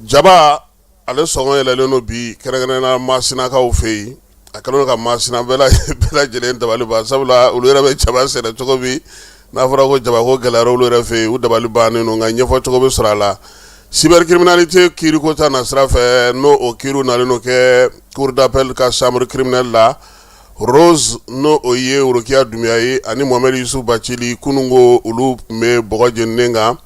Jaba ale sɔngɔ yɛlɛlen don bi, kɛrɛnkɛrɛnnenya Masinakaw fɛ yen. A kɛlen don ka Masina bɛɛ lajɛlen dabali ban, sabula olu yɛrɛ bɛ jaba sɛnɛ cogo min, n'a fɔra ko jaba ko gɛlɛyara olu yɛrɛ fɛ yen, u dabali bannen don, nka ɲɛfɔ cogo bɛ sɔrɔ a la. Cybercriminalité kiiriko ta na sira fɛ, n'o o kiiriw nalen don kɛ cour d'appel ka chambre criminelle la, Rose, n'o o ye Worokiya Dunbiya ye, ani Mohamed Yusuf Bacili, kununko olu tun bɛ bɔgɔ jeninen kan.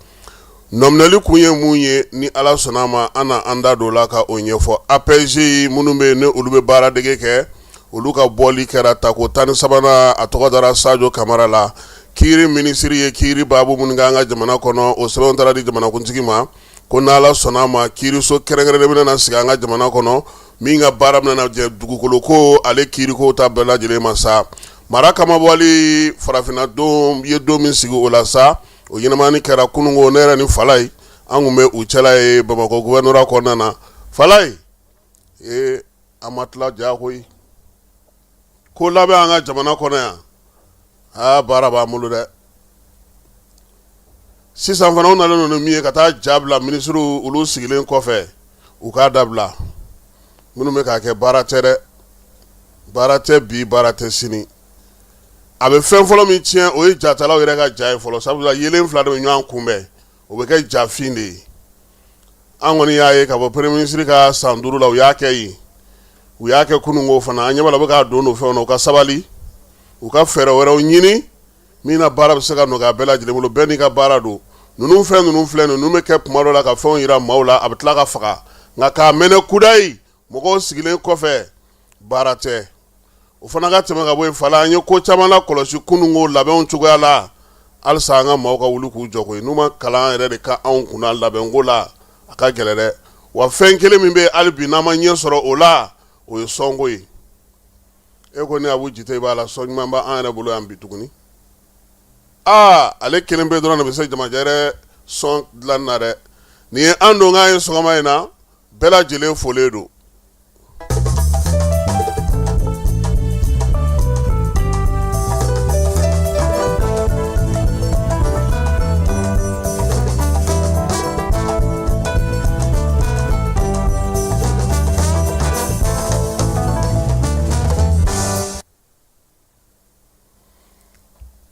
Nɔminɛli kun ye mun ye? Ni Ala sɔnna a ma, an na an da don o la ka o ɲɛfɔ. APEJ minnu bɛ yen, ni olu bɛ baaradege kɛ, olu ka bɔli kɛra tako 13nan, a tɔgɔ dara Sajo Kamara la. Kiiri minisiri ye kiiri baabu minnu kɛ an ka jamana kɔnɔ, o sɛbɛnw taara di jamanakuntigi ma, ko n'Ala sɔnna a ma, kiiriso kɛrɛnkɛrɛnnen bɛna na sigi an ka jamana kɔnɔ, min ka baara bɛna jɛ dugukolo ko ale kiiriko ta bɛɛ lajɛlen ma sa. Mara kamabɔli farafinna don ye don min sigi o la sa, o ɲɛnamani kɛra kununko. Ne yɛrɛ ni Falaye, an tun bɛ u cɛla ye Bamakɔ gouvernorat kɔnɔna na. Falaye, ee, an ma tila ja koyi. Ko labɛn an ka jamana kɔnɔ yan, aa, baara b'an bolo dɛ. Sisan fana, u nalen don ni min ye, ka taa ja bila minisiriw olu sigilen kɔfɛ, u k'a dabila. Minnu bɛ k'a kɛ, baara tɛ dɛ, baara tɛ bi, baara tɛ sini. A bɛ fɛn fɔlɔ min tiɲɛ, o ye jatalaw yɛrɛ ka ja ye fɔlɔ, sabula yelen fila de bɛ ɲɔgɔn kunbɛn, o bɛ kɛ jafin de ye. An kɔni y'a ye ka bɔ premier ministre ka san 5 la, u y'a kɛ yen, u y'a kɛ kununko fana. An ɲɛ b'a la, u bɛ k'a don don fɛnw na. U ka sabali, u ka fɛɛrɛ wɛrɛw ɲini min na baara bɛ se ka nɔgɔya bɛɛ lajɛlen bolo. Bɛɛ n'i ka baara don. Ninnu fɛn ninnu filɛ, ninnu bɛ kɛ kuma dɔ la ka fɛnw jira maaw la, a bɛ tila ka faga, nka k'a mɛnɛ kudayi mɔgɔw sigilen kɔfɛ, baara tɛ. O fana ka tɛmɛ ka bɔ yen, Fala, an ye ko caman la kɔlɔsi kununko labɛnw cogoya la. Halisa an ka maaw ka wuli k'u jɔ koyi. N'u ma kalan yɛrɛ de ka anw kunna labɛnko la, a ka gɛlɛn dɛ. Wa fɛn kelen min bɛ hali bi n'an ma ɲɛ sɔrɔ o la, o ye sɔnko ye. E ko ni Abu Jite b'a la, sɔn ɲuman b'an yɛrɛ bolo yan bi tuguni. Aa, ale kelen pe dɔrɔn de bɛ se jamajɛ yɛrɛ sɔn dilan na dɛ. Nin ye an donkan ye sɔgɔma in na. Bɛɛ lajɛlen folen don.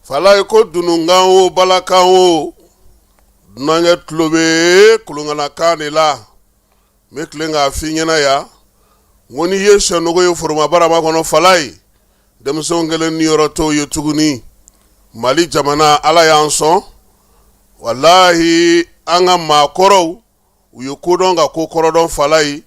Falaye ko dununkan o, balakan o, dunankɛ tulo bɛ kolonkanakan de la. N bɛ tilen k'a f'i ɲɛna yan, n ko n'i ye sɛnogo ye foroba barama kɔnɔ, Falaye, denmisɛnw kelen niyɔrɔ t'o ye tuguni. Mali jamana, Ala y'an sɔn walahi. An ka maakɔrɔw, u ye kodɔn ka ko kɔrɔdɔn, Falaye,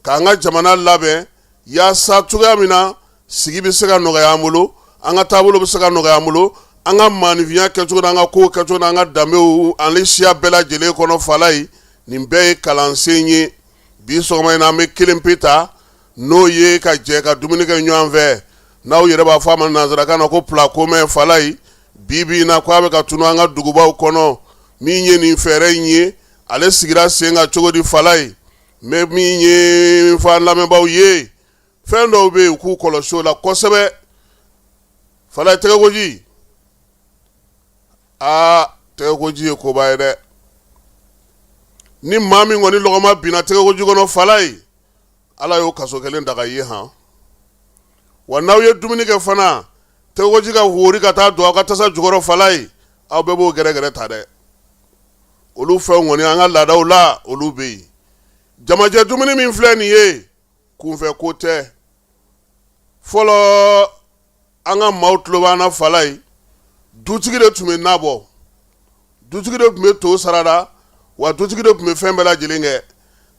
k'an ka jamana labɛn yaasa cogoya min na sigi bɛ se ka nɔgɔya an bolo, an ka taabolo bɛ se ka nɔgɔya an bolo, an ka maaninfinya kɛcogo n'an ka kow kɛcogo n'an ka danbew ani siya bɛɛ lajɛlen kɔnɔ. Falaye, nin bɛɛ ye kalansen ye. Bi sɔgɔma in na, an bɛ kelen pe ta, n'o ye ka jɛ ka dumuni kɛ ɲɔgɔn fɛ, n'aw yɛrɛ b'a fɔ a ma nansarakan na ko plat commun. Falaye, bi bi in na, ko a bɛ ka tunu an ka dugubaw kɔnɔ. Min ye nin fɛɛrɛ in ye, ale sigira sen kan cogo di? Falaye, n bɛ min ye fɔ an lamɛnbaaw ye, fɛn dɔw bɛ yen, u k'u kɔlɔsi o la kosɛbɛ. Falaye, tɛgɛkoji, aa, tɛgɛkoji ye koba ye dɛ. Ni maa min kɔni lɔgɔma binna tɛgɛkoji kɔnɔ, Falaye, Ala y'o kaso kelen daga i ye han. Wa n'aw ye dumuni kɛ fana, tɛgɛkoji ka wori ka taa don aw ka tasa jukɔrɔ, Falaye, aw bɛɛ b'o gɛrɛgɛrɛ ta dɛ. Olu fɛnw kɔni, an ka laadaw la, olu bɛ yen. Jamajɛ dumuni min filɛ nin ye, kunfɛ ko tɛ. Fɔlɔ, an ka maaw tulo b'an na, Falaye, dutigi de tun bɛ na bɔ, dutigi de tun bɛ to sarada, wa dutigi de tun bɛ fɛn bɛɛ lajɛlen kɛ.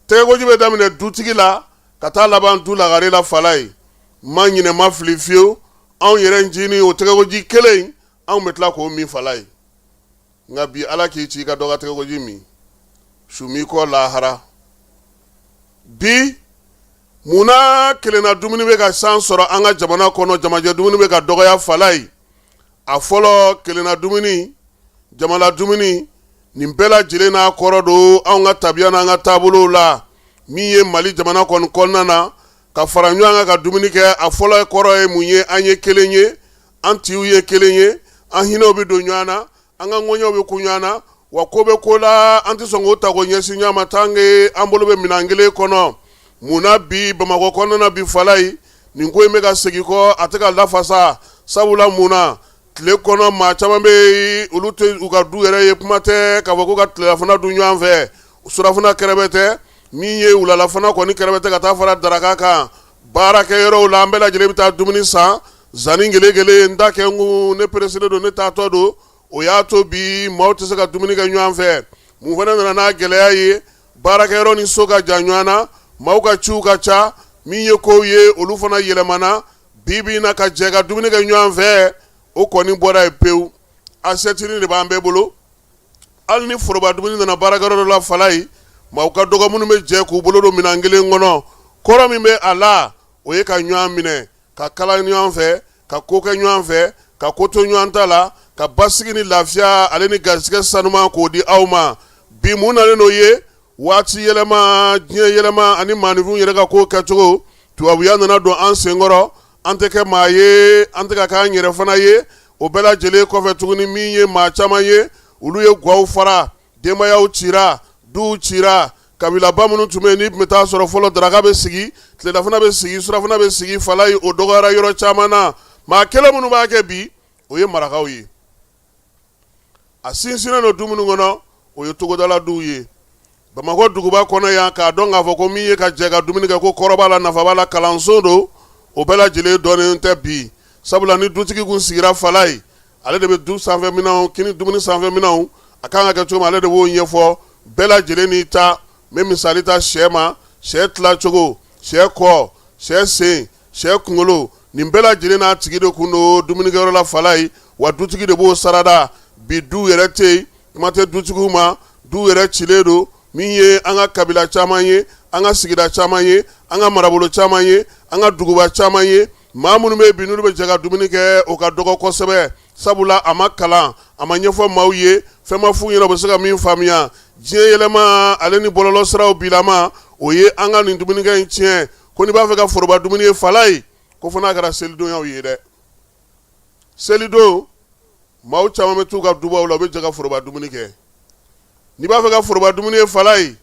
Tɛgɛkoji bɛ daminɛ dutigi la ka taa laban du lagare la. Falaye, ma ɲinɛ, ma fili fiyewu, anw yɛrɛ ncinin, o tɛgɛkoji kelen, anw bɛ tila k'o min, Falaye. Nka bi, Ala k'i ci i ka dɔ ka tɛgɛkoji min, su m'i kɔ lahara. Bi, munna kelenna dumuni bɛ ka san sɔrɔ an ka jamana kɔnɔ, jamajɛ dumuni bɛ ka dɔgɔya, Falaye? A fɔlɔ, kelenna dumuni, jamala dumuni, nin bɛɛ lajɛlen n'a kɔrɔ don anw ka tabiya n'an ka taabolow la. Min ye Mali jamana kɔni kɔnɔna na, ka fara ɲɔgɔn kan ka dumuni kɛ, a fɔlɔ kɔrɔ ye mun ye? An ye kelen ye, an tiw ye kelen ye, an hinɛw bɛ don ɲɔgɔn na, an ka ŋɔɲɛw bɛ kun ɲɔgɔn na. Wa ko bɛ ko la, an tɛ sɔn k'o ta k'o ɲɛsin ɲɔgɔn ma tant que an bolo bɛ minɛn kelen kɔnɔ. Mun na bi Bamakɔ kɔnɔna na bi Falayi, nin ko in bɛ ka segin kɔ, a tɛ ka lafasa? Sabula mun na tile kɔnɔ maa caman bɛ yen, olu tɛ u ka du yɛrɛ ye, kuma tɛ k'a fɔ ko ka tilelafana dun ɲɔgɔn fɛ, surafana kɛrɛbɛtɛ, min ye wulalafana kɔni kɛrɛbɛtɛ ka taa fara daraka kan. Baarakɛyɔrɔw la, an bɛɛ lajɛlen bɛ taa dumuni san zanni gele n ta kɛ n kun, ne pereselen don, ne taatɔ don. O y'a to bi maaw tɛ se ka dumuni kɛ ɲɔgɔn fɛ. Mun fana nana n'a gɛlɛya ye? Baarakɛyɔrɔ ni so ka jan ɲɔgɔn na, maaw ka ciw ka ca. Min ye kow ye, olu fana yɛlɛmana. Bi bi in na, ka jɛ ka dumuni kɛ ɲɔgɔn fɛ, o kɔni bɔra yen pewu. Asɛtini de b'an bɛɛ bolo. Hali ni foroba dumuni nana baarakɛyɔrɔ dɔ la Falayi, maaw ka dɔgɔ minnu bɛ jɛ k'u bolo don minɛn kelen kɔnɔ. Kɔrɔ min bɛ a la, o ye ka ɲɔgɔn minɛ, ka kala ɲɔgɔn fɛ, ka ko kɛ ɲɔgɔn fɛ, ka ko to ɲɔgɔn ta la, ka basigi ni lafiya ale ni garisɛgɛ sanuman k'o di aw ma. Bi mun nalen n'o ye? Waati yɛlɛma, diɲɛ yɛlɛma ani maaninfinw yɛrɛ ka ko kɛcogo. Tubabuya nana don an senkɔrɔ, an tɛ kɛ maa ye, an tɛ ka k'an yɛrɛ fana ye. O bɛɛ lajɛlen kɔfɛ tuguni, min ye maa caman ye, olu ye gwaw fara, denbayaw cira, duw cira, kabilaba minnu tun bɛ yen, n'i tun bɛ taa sɔrɔ fɔlɔ daraka bɛ sigi, tilelafana bɛ sigi, surafana bɛ sigi Falayi, o dɔgɔyara yɔrɔ caman na. Maa kelen minnu b'a kɛ bi, o ye marakaw ye. A sinsinnen don du minnu kɔnɔ, o ye togodala duw ye. Bamakɔ duguba kɔnɔ yan, k'a dɔn k'a fɔ ko min ye ka jɛ ka dumuni kɛ, ko kɔrɔ b'a la, nafa b'a la, kalanso don, o bɛɛ lajɛlen dɔnnen tɛ bi. Sabula ni dutigi kun sigira Falayi, ale de bɛ du sanfɛminɛnw kini, dumuni sanfɛminɛnw, a kan ka kɛ cogo min, ale de b'o ɲɛfɔ bɛɛ lajɛlen n'i ta. N bɛ misali ta sɛ ma, sɛ tilacogo, sɛ kɔ, sɛ sen, sɛ kunkolo, nin bɛɛ lajɛlen n'a tigi de kun don dumunikɛyɔrɔ la Falayi. Wa dutigi de b'o sarada. Bi du yɛrɛ tɛ yen, kuma tɛ dutigiw ma, du yɛrɛ cilen don. Min ye an ka kabila caman ye, an ka sigida caman ye, an ka marabolo caman ye, an ka duguba caman ye, maa minnu bɛ bi n'olu bɛ jɛ ka dumuni kɛ, o ka dɔgɔ kosɛbɛ. Sabula a ma kalan, a ma ɲɛfɔ maaw ye, fɛn ma f'u ɲɛna u bɛ se ka min faamuya. Diɲɛ yɛlɛma ale ni bɔlɔlɔsiraw bilama, o ye an ka nin dumunikɛ in tiɲɛ. Ko n'i b'a fɛ ka foroba dumuni ye Falayi, ko fo n'a kɛra selidonyaw ye dɛ. Selidon, maaw caman bɛ t'u ka dubaw la, u bɛ jɛ ka foroba dumuni kɛ. N'i b'a fɛ ka foroba dumuni ye Falayi,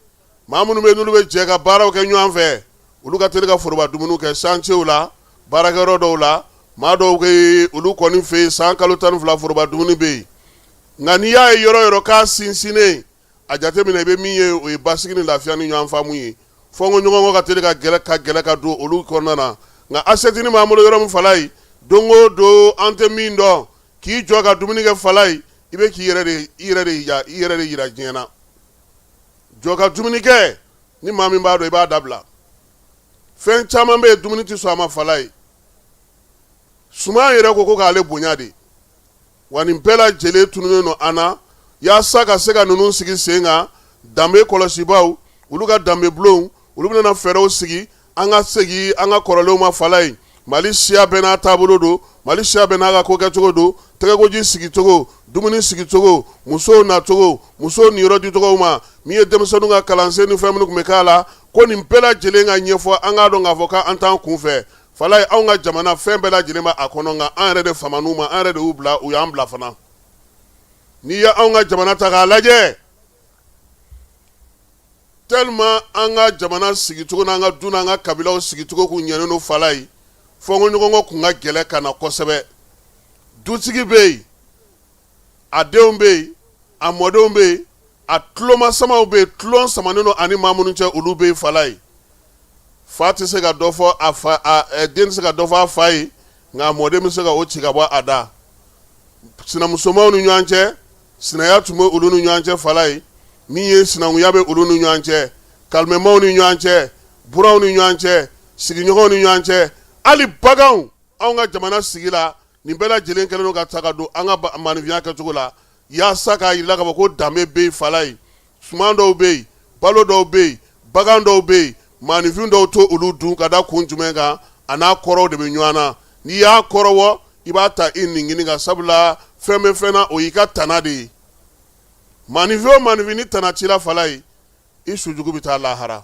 maa minnu bɛ n'olu bɛ jɛ ka baaraw kɛ ɲɔgɔn fɛ, olu ka teli ka foroba dumuni kɛ chantier la, baarakɛyɔrɔ dɔw la. Maa dɔw bɛ yen, olu kɔni fɛ yen, san kalo 12 foroba dumuni bɛ yen. Nka n'i y'a ye yɔrɔ yɔrɔ k'a sinsinnen, a jateminɛ, i bɛ min ye, o ye basigi ni lafiya ni ɲɔgɔn faamu ye. Fɔnkɔ ɲɔgɔnkɔ ka teli ka gɛlɛ ka gɛlɛ ka don olu kɔnɔna na. Nka asɛtini b'an bolo yɔrɔ min Falayi, don o don an tɛ min dɔn, k'i jɔ ka dumuni kɛ Falayi, i bɛ k'i yɛrɛ de i yɛrɛ de i yɛrɛ de yira diɲɛ na. Jɔ ka dumuni kɛ, ni maa min b'a dɔn, i b'a dabila. Fɛn caman bɛ yen, dumuni tɛ sɔn a ma Falayi. Suman yɛrɛ ko k'ale bonya de. Wa nin bɛɛ lajɛlen tununnen don an na. Yaasa ka se ka ninnu sigi sen kan, danbe kɔlɔsibaw, olu ka danbe bulonw, olu bɛna fɛɛrɛw sigi an ka segin an ka kɔrɔlenw ma Falayi. Mali siya bɛɛ n'a taabolo don, Mali siya bɛɛ n'a ka ko kɛcogo don, tɛgɛkoji sigicogo, dumuni sigicogo, musow nacogo, musow niyɔrɔ dicogo ma, min ye denmisɛnninw ka kalansen ni fɛn minnu tun bɛ k'a la, ko nin bɛɛ lajɛlen ka ɲɛfɔ, an k'a dɔn k'a fɔ k'an t'an kun fɛ Falayi. Anw ka jamana, fɛn bɛɛ lajɛlen b'a kɔnɔ, nka an yɛrɛ de faman'u ma, an yɛrɛ de y'u bila, u y'an bila fana. N'i ye anw ka jamana ta k'a lajɛ, tellement an ka jamana sigicogo n'an ka du n'an ka kabilaw sigicogo kun ɲɛnen don Falayi, fɔnkɔ ɲɔgɔnkɔ kun ka gɛlɛ ka na kosɛbɛ. Dutigi bɛ yen, a denw bɛ yen, a mɔdenw bɛ yen, a tulomasamaw bɛ yen, tulon samanen don ani maa minnu cɛ, olu bɛ yen Falayi. Fa tɛ se ka dɔ fɔ a fa, den tɛ se ka dɔ fɔ a fa ye, nka a mɔden bɛ se ka o ci ka bɔ a da. Sinamusomaw ni ɲɔgɔn cɛ, sinaya tun bɛ olu ni ɲɔgɔn cɛ Falayi, min ye sinankunya bɛ olu ni ɲɔgɔn cɛ, kalimɛmaw ni ɲɔgɔn cɛ, buranw ni ɲɔgɔn cɛ, sigiɲɔgɔnw ni ɲɔgɔn cɛ, hali baganw. Anw ka jamana sigi la, nin bɛɛ lajɛlen kɛlen don ka ta ka don an ka maninfinya kɛcogo la, yaasa k'a yira k'a fɔ ko danbe bɛ yen Falayi. Suman dɔw bɛ yen, balo dɔw bɛ yen, bagan dɔw bɛ yen, maaninfin dɔw to olu dun ka da kun jumɛn kan? A n'a kɔrɔw de bɛ ɲɔgɔn na. N'i y'a kɔrɔbɔ, i b'a ta i ningini kan, sabula fɛn bɛ fɛn na, o y'i ka tana de ye. Maaninfin o maaninfin, ni tana t'i la Falayi, i sujugu bɛ taa lahara.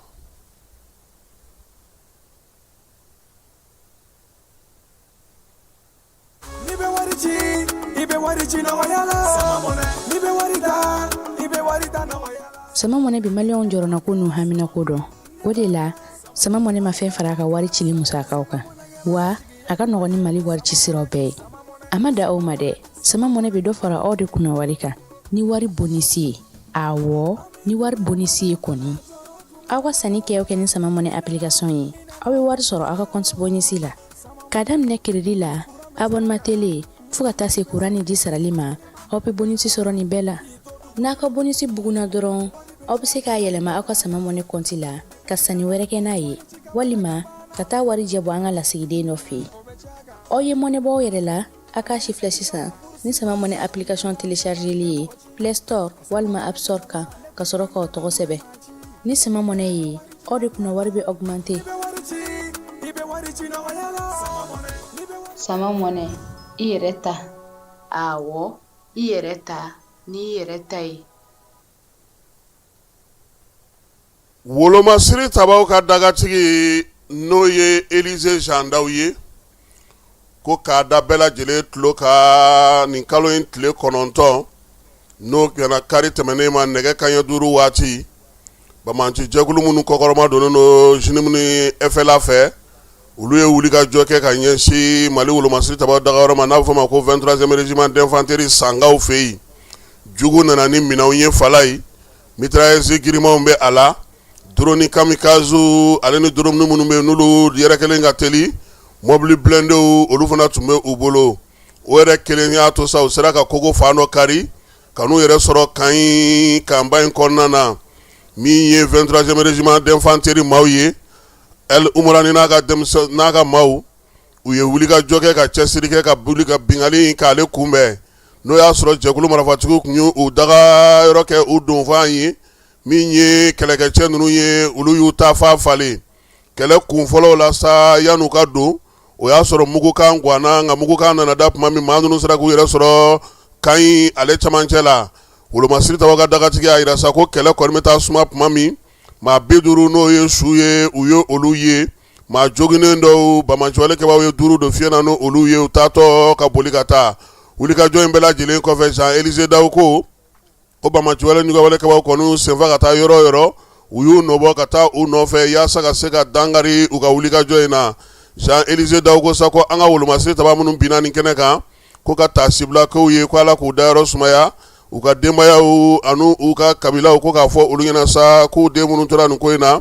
N'i bɛ wari ci, i bɛ wari ci nɔgɔya la. N'i bɛ wari ta, i bɛ Sama Money bɛ maliyɛnw jɔrɔnako n'u haminako dɔn. O de la, Sama Money ma fɛn fara a ka wari cili musakaw kan. Wa a ka nɔgɔn ni Mali wari ci siraw bɛɛ ye. A ma dan o ma dɛ, Sama Money bɛ dɔ fara aw de kunna wari kan ni wari bonisi ye. Awɔ, ni wari bonisi ye kɔni. Aw ka sanni kɛ o kɛ ni Sama Money application ye, aw bɛ wari sɔrɔ aw ka compte bonus la. K'a daminɛ crédit la, abonnement télé, fo ka taa se courant ni ji sarali ma, aw bɛ bonus sɔrɔ nin bɛɛ la. N'a ka bonus bugunna dɔrɔn, aw bɛ se k'a yɛlɛma aw ka Sama Money compte la ka sanni wɛrɛ kɛ n'a ye, walima ka taa warijɛ bɔ an ka lasigiden dɔ fɛ yen. Aw ye mɔnɛ bɔ aw yɛrɛ la, a k'a sifilɛ sisan ni Sama Money application téléchargeli ye Play Store walima App Store kan ka sɔrɔ k'aw tɔgɔ sɛbɛn. Ni Sama Money ye, aw de kunna wari bɛ augmenter. Sama Money, i yɛrɛ ta. Awɔ, i yɛrɛ ta n'i yɛrɛ ta ye. Wolomasiri tabaw ka dagatigi n'o ye Élisée Jean Daw ye, ko k'a da bɛɛ lajɛlen tulo kan nin kalo in tile 9, n'o kɛra kari tɛmɛnen ma nɛgɛ kanɲɛ 5 waati, banbaanci jɛkulu minnu kɔkɔrɔma donnen don JNIM ni FLA fɛ, olu ye wulikajɔ kɛ ka ɲɛsin Mali wolomasiri tabaw dagayɔrɔ ma, n'a bɛ fɔ o ma ko 23e régiment d'infanterie Sankaw fɛ yen. Jugu nana ni minɛnw ye Falayi, mitrailleuse girinmanw bɛ a la, drone kamikaze ale ni drone minnu bɛ yen n'olu yɛrɛkɛlen ka teli, mobili blindéw olu fana tun bɛ u bolo. O yɛrɛ kelen y'a to sa u sera ka kogo fan dɔ kari ka n'u yɛrɛ sɔrɔ camp in camp ba in kɔnɔna na. Min ye 23e régiment d'infanterie maaw ye, El Umurani n'a ka denmisɛn n'a ka maaw, u ye wulikajɔ kɛ ka cɛsiri kɛ ka wuli ka binkanni k'ale kunbɛn. N'o y'a sɔrɔ jɛkulu marifatigiw tun ye u dagayɔrɔ kɛ u donfan ye. Min ye kɛlɛkɛcɛ ninnu ye, olu y'u ta fa falen kɛlɛ kun fɔlɔw la sa. Yan'u ka don, o y'a sɔrɔ mugukan ganna, nka mugukan nana da tuma min, maa ninnu sera k'u yɛrɛ sɔrɔ camp in ale cɛmancɛ la. Wolomasiri tabaw ka dagatigi y'a jira sa ko kɛlɛ kɔni bɛ taa suma tuma min, maa 50 n'o ye su ye, u ye olu ye. Maa joginnen dɔw, banbaanciwalekɛbaaw ye duuru don fiɲɛ na n'olu ye, u taatɔ ka boli ka taa. Wulikajɔ in bɛɛ lajɛlen kɔfɛ, Jean Élisée Daw ko ko banbaanciwale juguwalekɛbaaw kɔni senfa ka taa yɔrɔ o yɔrɔ, u y'u nɔbɔ ka taa u nɔfɛ yaasa ka se ka dankari u ka wulikajɔ in na. Jean Élisée Daw ko sa ko an ka wolomasiri taba minnu binna nin kɛnɛ kan, ko ka taasibila k'u ye, ko Ala k'u dayɔrɔ sumaya, u ka denbayaw ani u ka kabilaw, ko k'a fɔ olu ɲɛna sa k'u den minnu tora nin ko in na,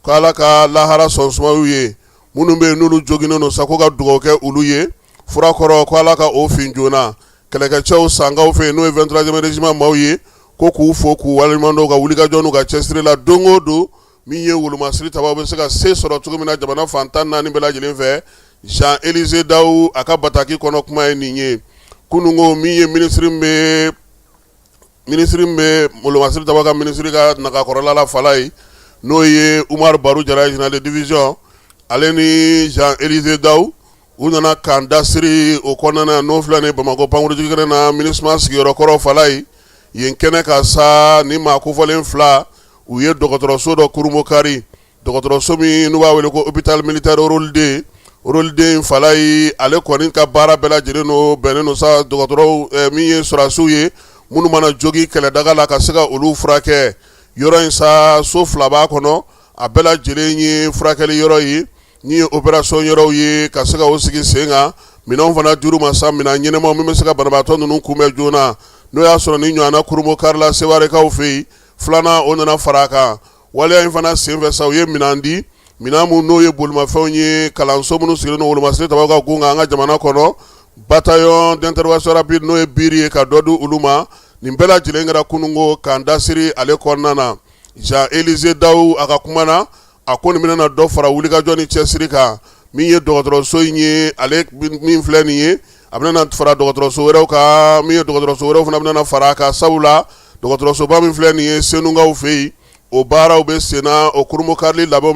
ko Ala ka lahara sɔn suma u ye. Minnu bɛ yen n'olu joginnen don sa, ko ka dugawu kɛ olu ye, fura kɔrɔ ko Ala ka o fin joona. Kɛlɛkɛcɛw Sankaw fɛ yen, n'o ye 23e régiment maaw ye, ko k'u fo k'u waleɲuman dɔn u ka wulikajɔ n'u ka cɛsiri la don o don, min ye wolomasiri tabaw bɛ se ka se sɔrɔ cogo min na jamana fan 14 bɛɛ lajɛlen fɛ. Jean Élisée Daw a ka bataki kɔnɔ kuma ye nin ye kununko. Min ye minisiri bɛ minisiri bɛ wolomasiri tabaw ka minisiri ka nagakɔrɔla la Falayi, n'o ye Umaru Baru Jara, général de division, ale ni Jean Élisée Daw, u nana camp dasiri o kɔnɔna na, n'o filɛ nin Bamakɔ pankurunjigin kɛnɛ na, MINUSMA sigiyɔrɔ kɔrɔ Falayi yen kɛnɛ kan sa. Ni maa kofɔlen fila, u ye dɔgɔtɔrɔso dɔ kurunbonkari, dɔgɔtɔrɔso min n'u b'a wele ko hôpital militaire rôle 2, rôle 2 Falayi. Ale kɔni ka baara bɛɛ lajɛlen n'o bɛnnen don sa dɔgɔtɔrɔw min ye sɔrɔdasiw ye minnu mana jogin kɛlɛdaga la, ka se ka olu furakɛ. Yɔrɔ in sa, so fila b'a kɔnɔ, a bɛɛ lajɛlen ye furakɛli yɔrɔ ye, ni ye opération yɔrɔw ye, ka se ka o sigi sen kan. Minɛnw fana dir'u ma sa, minɛn ɲɛnamaw min bɛ se ka banabaatɔ ninnu kunbɛn joona. N'o y'a sɔrɔ ni ɲɔgɔnna kurunbonkarila Sewarekaw fɛ yen, filanan o nana fara a kan. Waleya in fana senfɛ sa, u ye minɛn di, minɛn minnu n'o ye bolimafɛnw ye, kalanso minnu sigilen don wolomasiri tabaw ka gun kan an ka jamana kɔnɔ, bataillon d'intervention rapide n'o ye BIR ye, ka dɔ di olu ma. Nin bɛɛ lajɛlen kɛra kununko camp dasiri ale kɔnɔna na. Jean Élisée Daw a ka kuma na, a ko nin bɛna na dɔ fara wulikajɔ ni cɛsiri kan. Min ye dɔgɔtɔrɔso in ye, ale min filɛ nin ye, a bɛna fara dɔgɔtɔrɔso wɛrɛw kan. Min ye dɔgɔtɔrɔso wɛrɛw fana bɛna fara a kan, sabula dɔgɔtɔrɔsoba min filɛ nin ye Senukaw fɛ yen, o baaraw bɛ senna, o kurunbonkarili labɛnw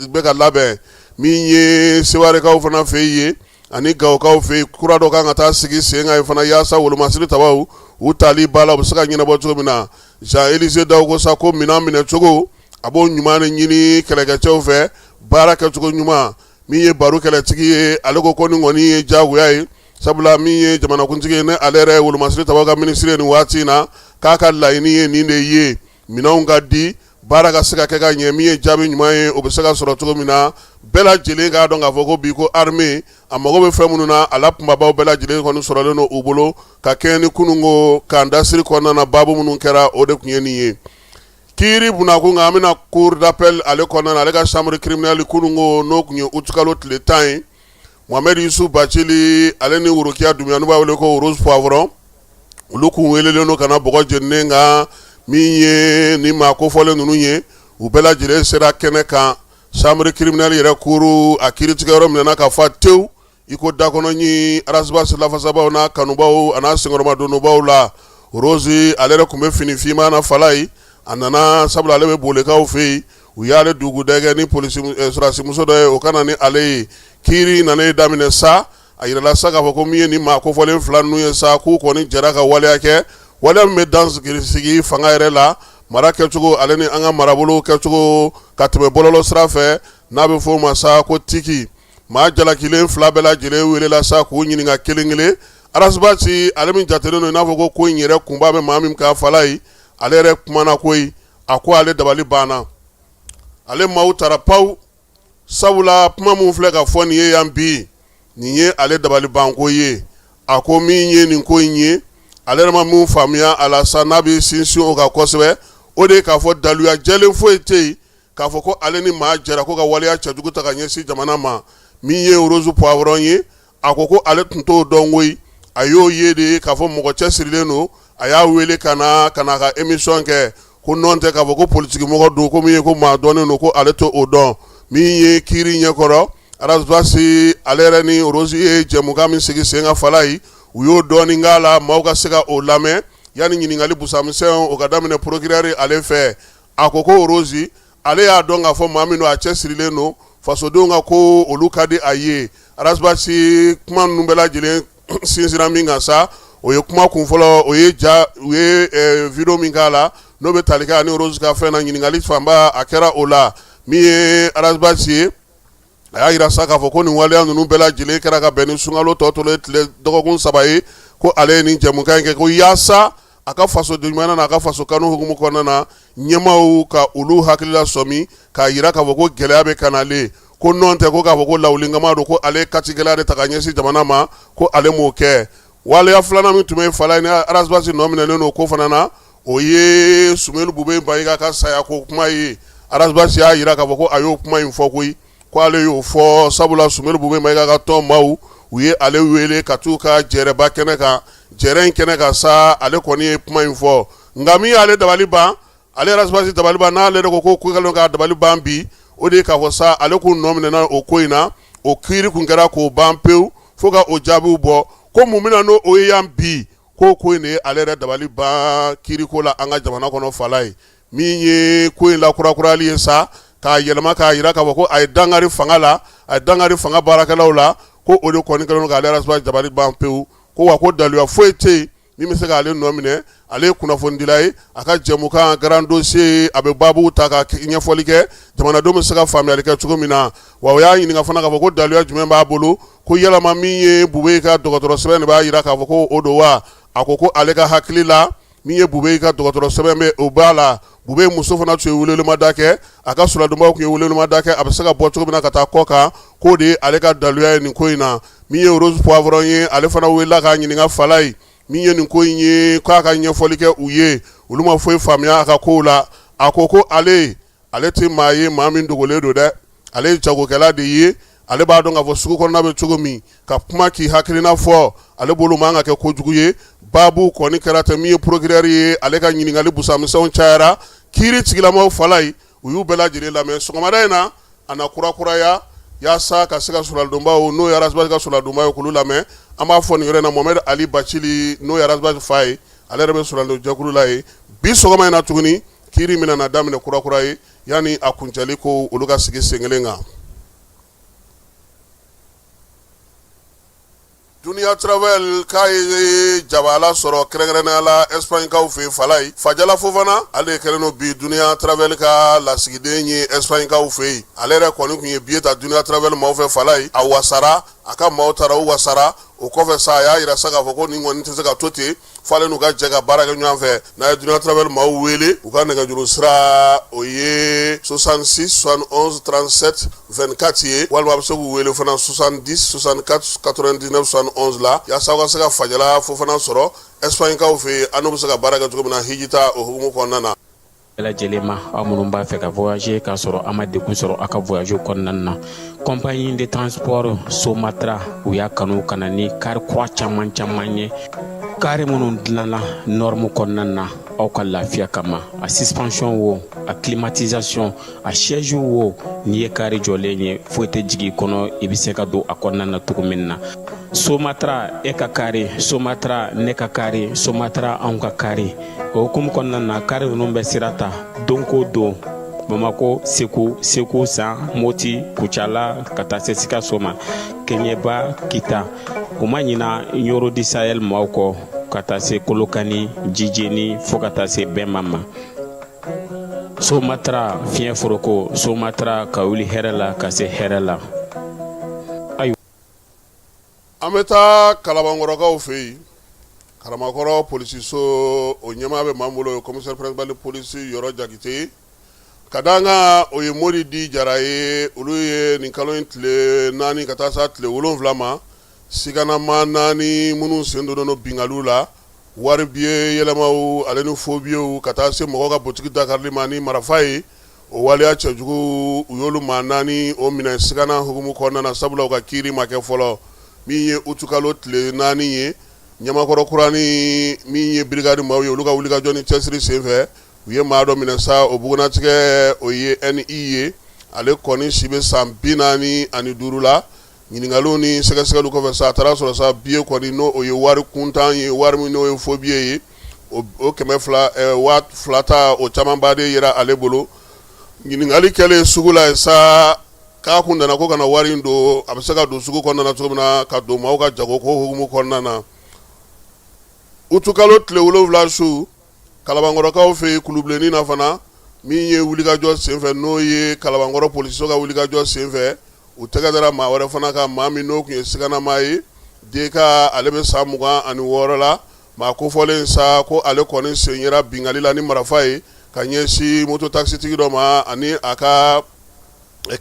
bɛ ka labɛn. Min ye Sewarekaw fana fɛ yen ani Gawokaw fɛ yen, kura dɔ kan ka taa sigi sen kan fana, yaasa wolomasiri tabaw u tali ba la, u bɛ se ka ɲɛnabɔ cogo min na. Jean Élisée Daw ko sa ko minɛn minɛcogo, a b'o ɲuman de ɲini kɛlɛkɛcɛw fɛ, baara kɛcogo ɲuman. Min ye baro kɛlɛtigi ye, ale ko ko nin kɔni ye diyagoya ye, sabula min ye jamanakuntigi ye, ne ale yɛrɛ ye wolomasiri tabaw ka minisiri ye nin waati in na, k'a ka laɲini ye nin de ye. Minɛnw ka di, baara ka se ka kɛ ka ɲɛ, min ye jaabi ɲuman ye, o bɛ se ka sɔrɔ cogo min na. Bɛɛ lajɛlen k'a dɔn k'a fɔ ko bi ko armée a mago bɛ fɛn minnu na, a la kunbabaw bɛɛ lajɛlen kɔni sɔrɔlen don u bolo ka kɛɲɛ ni kununko kan dasiri kɔnɔna na. Baabu minnu kɛra, o de tun ye nin ye. Kiiri bunakun kan, an bɛna cour d'appel ale kɔnɔna na, ale ka chambre criminelle, kununko n'o tun ye utikalo tile 10 ye, Mohamed Yusuf Bacili ale ni Worokiya Dunbiya, n'u b'a wele ko Rose Poivron, olu kun welelen don ka na bɔgɔ jeninen kan. Min ye ni maa kofɔlen ninnu ye, u bɛɛ lajɛlen sera kɛnɛ kan. Chambre criminelle yɛrɛ cour a kiiritigɛyɔrɔ minɛna ka fa tewu i ko dakɔnɔɲin Ras Bath lafasabaw n'a kanubaw a n'a senkɔrɔmadonbaw la. Rose ale yɛrɛ tun bɛ fini finman na Falayi. A nana sabula ale bɛ Bolekaw fɛ yen. U y'ale dugudɛgɛ ni polisi sɔrɔdasimuso dɔ ye, o ka na ni ale ye. Kiiri nana daminɛ sa. A yirala sa k'a fɔ ko min ye ni maa kofɔlen fila ninnu ye sa, k'u kɔni jɛra ka waleya kɛ, waleya min bɛ dan sigi fanga yɛrɛ la, mara kɛcogo ale ni an ka marabolo kɛcogo ka tɛmɛ bɔlɔlɔ sira fɛ, n'a bɛ fɔ o ma sa ko tiki. Maa jalakilen fila bɛɛ lajɛlen welela sa k'u ɲininka kelen kelen. Ras Bath ale min jatelen don i n'a fɔ ko ko in yɛrɛ kunba bɛ maa min kan Falayi, ale yɛrɛ kumana koyi. A ko ale dabali banna, ale maaw taara pawu, sabula kuma min filɛ ka fɔ nin ye yan bi, nin ye ale dabali banko ye. A ko min ye nin ko in ye, ale yɛrɛ ma min faamuya a la sa, n'a bɛ sinsin o kan kosɛbɛ, o de ye k'a fɔ daluya jɛlen foyi tɛ yen k'a fɔ ko ale ni maa jɛra ko ka waleya cɛjugu ta ka ɲɛsin jamana ma. Min ye Rose Poivron ye, a ko ko ale tun t'o dɔn koyi, a y'o ye de k'a fɔ mɔgɔ cɛsirilen don, a y'a wele ka na ka na a ka émission kɛ, ko nɔn tɛ k'a fɔ ko politikimɔgɔ don, ko min ye ko maa dɔnnen don, ko ale t'o dɔn. Min ye kiiri ɲɛkɔrɔ, Ras Bath ale yɛrɛ ni Rose ye jɛmukan min sigi sen kan Falayi, u y'o dɔɔnin k'a la, maaw ka se ka o lamɛn yanni ɲininkali busamisɛnw o ka daminɛ procureur ale fɛ. A ko ko Rose ale y'a dɔn k'a fɔ maa min don, a cɛsirilen don, fasodenw ka ko olu ka di a ye. Ras Bath kuma ninnu bɛɛ lajɛlen sinsinna min kan sa, o ye kuma kun fɔlɔ, o ye ja u ye vidéo min k'a la, n'o bɛ tali kɛ ani Rose ka fɛn na. Ɲininkali fanba a kɛra o la. Min ye Ras Bath ye, a y'a jira sa k'a fɔ ko nin waleya ninnu bɛɛ lajɛlen kɛra ka bɛn ni sunkalo tɔ tolen tile dɔgɔkun 3 ye, ko ale ye nin jɛmukan in kɛ ko yaasa a ka fasoden ɲuman na, a ka faso kanu hukumu kɔnɔna na, ɲɛmaaw ka olu hakilila sɔmi k'a jira k'a fɔ ko gɛlɛya bɛ ka nalen, ko nɔn tɛ ko k'a fɔ ko lawulinkama don, ko ale katigɛlɛya de ta ka ɲɛsin jamana ma, ko ale m'o kɛ. Waleya filanan min tun bɛ Falayi ni Ras Bath nɔ minɛnen don ko fana na, o ye Sumelu Bube Mayiga ka saya ko kuma ye. Ras Bath y'a jira k'a fɔ ko a y'o kuma in fɔ koyi, ko ale y'o fɔ sabula Sumelu Bube Mayiga ka tɔn maaw u ye ale wele ka t'u ka jɛrɛba kɛnɛ kan. Jɛrɛ in kɛnɛ kan sa, ale kɔni ye kuma in fɔ. Nka min y'ale dabali ban, ale Ras Bath dabali ban, n'ale de ko ko kɛlen k'a dabali ban bi, o de ye k'a fɔ sa ale kun nɔ minɛna o ko in na, o kiiri kun kɛra k'o ban pewu fo ka o jaabiw bɔ, ko mun bɛna n'o o ye yan bi, ko ko in de ye ale yɛrɛ dabali ban kiiriko la an ka jamana kɔnɔ Falayi. Min ye ko in lakurakurali ye sa, k'a yɛlɛma k'a jira k'a fɔ ko a ye dankari fanga la, a ye dankari fanga baarakɛlaw la, ko o de kɔni kɛlen don k'ale Ras Bath dabali ban pewu, ko wa ko daluya foyi tɛ yen min bɛ se k'ale nɔ minɛ. Ale ye kunnafonidila ye, a ka jɛmukan Grand Dossier, a bɛ baabuw ta ka ɲɛfɔli kɛ jamanadenw bɛ se ka faamuyali kɛ cogo min na. Wa o y'a ɲininka fana k'a fɔ ko daluya jumɛn b'a bolo, ko yalama min ye Bube ka dɔgɔtɔrɔ sɛbɛn de b'a jira k'a fɔ ko o don wa? A ko ko ale ka hakili la, min ye Bube ka dɔgɔtɔrɔ sɛbɛn bɛ, o b'a la. Bube muso fana tun ye welewelemada kɛ, a ka soladonbaw tun ye welewelemada kɛ a bɛ se ka bɔ cogo min na ka taa kɔ kan, k'o de ye ale ka daluya ye nin ko in na. Min ye Rose Poivron ye, ale fana welela k'a ɲininka Falayi, min ye nin ko in ye, k'a ka ɲɛfɔli kɛ u ye. Olu ma foyi faamuya a ka kow la. A ko ko ale tɛ maa ye maa min dogolen don dɛ, ale ye jagokɛla de ye, ale b'a dɔn k'a fɔ sugu kɔnɔna bɛ cogo min, ka kuma k'i hakilina fɔ, ale bolo man ka kɛ kojugu ye. Baabu kɔni kɛra ten. Min ye procureur ye, ale ka ɲininkali busamisɛnw cayara. Kiiri tigilamaw Falayi, u y'u bɛɛ lajɛlen lamɛn sɔgɔmada in na. A na kurakuraya yaasa ka se ka soladonbaw, n'o ye Ras Bath ka soladonbaw ye, k'olu lamɛn. An b'a fɔ nin yɔrɔ in na, Mohamed Ali Bacili, n'o ye Ras Bath fa ye, ale yɛrɛ bɛ soladon jɛkulu la ye bi sɔgɔma in na tuguni. Kiiri min nana daminɛ kurakura ye yanni a kuncɛli ko olu ka sigi sen kelen kan. Dunia Travel k'a ye jabala sɔrɔ kɛrɛnkɛrɛnnenya la Espagne-kaw fɛ yen Falayi. Fajala Fofana, ale de kɛlen don bi Dunia Travel ka lasigiden ye Espagne-kaw fɛ yen. Ale yɛrɛ kɔni tun ye billet ta Dunia Travel maaw fɛ Falayi, a wasara. A ka maaw taara, u wasara. O kɔfɛ sa, a y'a jira sa k'a fɔ ko nin kɔni tɛ se ka to ten, f'ale n'u ka jɛ ka baara kɛ ɲɔgɔn fɛ. N'a ye Dunia Travel maaw wele, u ka nɛgɛjuru sira, o ye 66 71 37 24 ye, walima a bɛ se k'u wele fana 70 64 99 71 la, yaasa aw ka se ka Fajala Fofana sɔrɔ Espagne-kaw fɛ yen, an n'u bɛ se ka baara kɛ cogo min na hijita o hukumu kɔnɔna na. Bɛɛ lajɛlen ma, aw minnu b'a fɛ ka voyager k'a sɔrɔ a ma degun sɔrɔ aw ka voyage kɔnɔna na, compagnie de transport Somatra, u y'a kanu ka na ni kari kura caman caman ye, kari minnu dilanna norme kɔnɔna na aw ka lafiya kama. A suspension wo, a climatisation, a siège wo, n'i ye kari jɔlen ye, foyi tɛ jigin i kɔnɔ, i bɛ se ka don a kɔnɔna na cogo min na. Somatra, e ka kari, Somatra, ne ka kari, Somatra, anw ka kari. O hukumu kɔnɔna na, kari ninnu bɛ sira ta don ko don Bamako, Segu, Segu San, Moti, Kucala, ka taa se Sikaso ma, Kɛɲɛba, Kita. U ma ɲina Ɲɔrɔ du Sahel maaw kɔ, ka taa se Kolokani, Jijeni, fo ka taa se Bɛma ma. Somatra, fiɲɛ foroko, Somatra, ka wuli hɛrɛ la ka se hɛrɛ la. An bɛ taa Kalabankɔrɔkaw fɛ yen. Kalabankɔrɔ polisiso, o ɲɛmaa bɛ maa min bolo, commissaire principal de police Yɔrɔ Jakite, ka da an kan, o ye Mori Di Jara ye. Olu ye nin kalo in tile 4 ka taa sa tile 7 ma, siganamaa naani minnu sen donnen don binkaliw la, wari biye yɛlɛmaw ale ni faux billets, ka taa se mɔgɔ ka butigi dakarili ma ni marifa ye, o waleya cɛjugu, u y'olu maa naani o minɛ sigana hukumu kɔnɔna na, sabula u ka kiiri ma kɛ fɔlɔ. Min ye utukalo tile 4 ye, Ɲamakɔrɔ Kurani, min ye brigade maaw ye, olu ka wulikajɔ ni cɛsiri senfɛ, u ye maa dɔ minɛ sa. O bugunnatigɛ, o ye NI ye. Ale kɔni si bɛ san 45 la. Ɲininkaliw ni sɛgɛsɛgɛliw kɔfɛ sa, a taara sɔrɔ sa biye kɔni, n'o o ye wari kuntan ye, wari min n'o ye faux billet ye, o 200, 2000 ta, o camanba de yera ale bolo. Ɲininkali kɛlen sugu la yen sa, k'a kun nana ko ka na wari in don, a bɛ se ka don sugu kɔnɔna na cogo min na, ka don maaw ka jago ko hukumu kɔnɔna na. Utukalo tile 7 su, Kalabankɔrɔkaw fɛ yen, Kulubilennin na fana, min ye wulikajɔ senfɛ, n'o ye Kalabankɔrɔ polisiso ka wulikajɔ senfɛ, u tɛgɛ dara maa wɛrɛ fana kan, maa min n'o tun ye siganamaa ye, DK, ale bɛ san 26 la. Maa kofɔlen sa ko ale kɔni sen yera binkanni la ni marifa ye ka ɲɛsin moto takisitigi dɔ ma ani a ka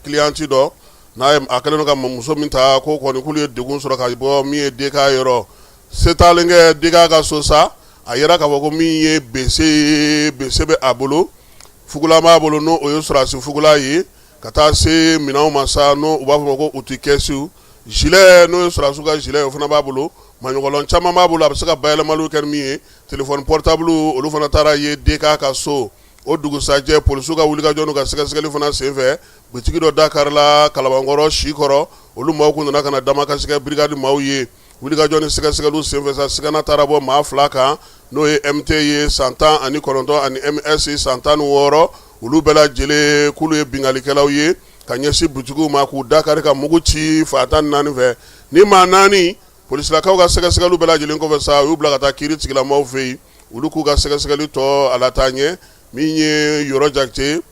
cliente dɔ, n'a a kɛlen don ka muso min ta, ko kɔni k'olu ye degun sɔrɔ ka bɔ min ye DK yɔrɔ. Se taalen kɛ DK ka so sa, a yera k'a fɔ ko min ye bese ye, bese bɛ a bolo, fugulan b'a bolo, n'o o ye sɔrɔdasi fugulan ye, ka taa se minɛnw ma sa, n'o u b'a fɔ ma ko outil caisse, gilet, n'o ye sɔrɔdasiw ka gilet, o fana b'a bolo, maɲɔgɔlɔn caman b'a bolo, a bɛ se ka bayɛlɛmaliw kɛ ni min ye, téléphone portable, olu fana taara ye DK ka so. O dugusajɛ, polisiw ka wulikajɔ n'u ka sɛgɛsɛgɛli fana senfɛ, butigi dɔ da karila Kalabankɔrɔ Sikɔrɔ. Olu maaw kun nana ka na damakasi kɛ brigade maaw ye. Wulikajɔ ni sɛgɛsɛgɛliw senfɛ sa, sigana taara bɔ maa fila kan, n'o ye MT ye, san 19, ani MS, san 16. Olu bɛɛ lajɛlen k'olu ye binkannikɛlaw ye ka ɲɛsin butigiw ma, k'u da kari ka mugu ci fan 14 fɛ. Ni maa naani, polisilakaw ka sɛgɛsɛgɛliw bɛɛ lajɛlen kɔfɛ sa, u y'u bila ka taa kiiri tigilamaaw fɛ yen, olu k'u ka sɛgɛsɛgɛli tɔ a la taa ɲɛ. Min ye Yɔrɔ Jakite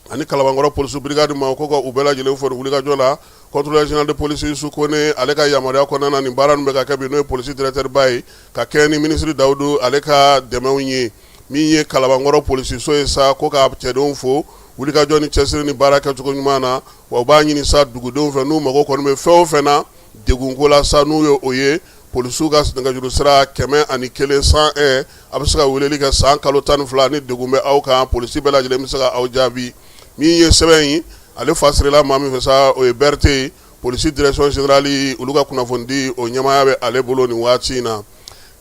ani Kalabankɔrɔ polisi brigade ma ko ka u bɛɛ lajɛlen fo wulikajɔ la. Contrôleur général de police Yusu Kone, ale ka yamaruya kɔnɔna na, nin baara ninnu bɛ ka kɛ bi, n'o ye polisi directeur ba ye, ka kɛ ni minisiri Dawudu ale ka dɛmɛw ye. Min ye Kalabankɔrɔ polisiso ye sa, ko ka cɛdenw fo wulikajɔ ni cɛsiri ni baara kɛcogo ɲuman na. Wa u b'a ɲini sa dugudenw fɛ, n'u mago kɔni bɛ fɛn o fɛn na degunko la sa, n'u ye o ye, polisiw ka nɛgɛjuru sira 101, 101, a bɛ se ka weleli kɛ san kalo 12. Ni degun bɛ aw kan, polisi bɛɛ lajɛlen bɛ se ka aw jaabi. Min ye sɛbɛn in, ale fasirila maa min fɛ sa, o ye Berete ye. Polisi direction générale, olu ka kunnafonidi o ɲɛmaaya bɛ ale bolo nin waati in na.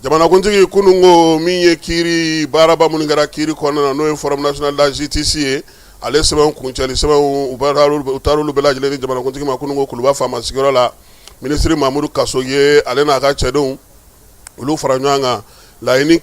Jamanakuntigi kununko, min ye kiiri baaraba minnu kɛra kiiri kɔnɔna na, n'o ye Forum national de la justice ye, ale sɛbɛn kuncɛli sɛbɛnw, u taar'olu bɛɛ lajɛlen di jamanakuntigi ma kununko Kuluba faama sigiyɔrɔ la. Minisiri Mamudu Kasoge, ale n'a ka cɛdenw, olu fara ɲɔgɔn kan, laɲini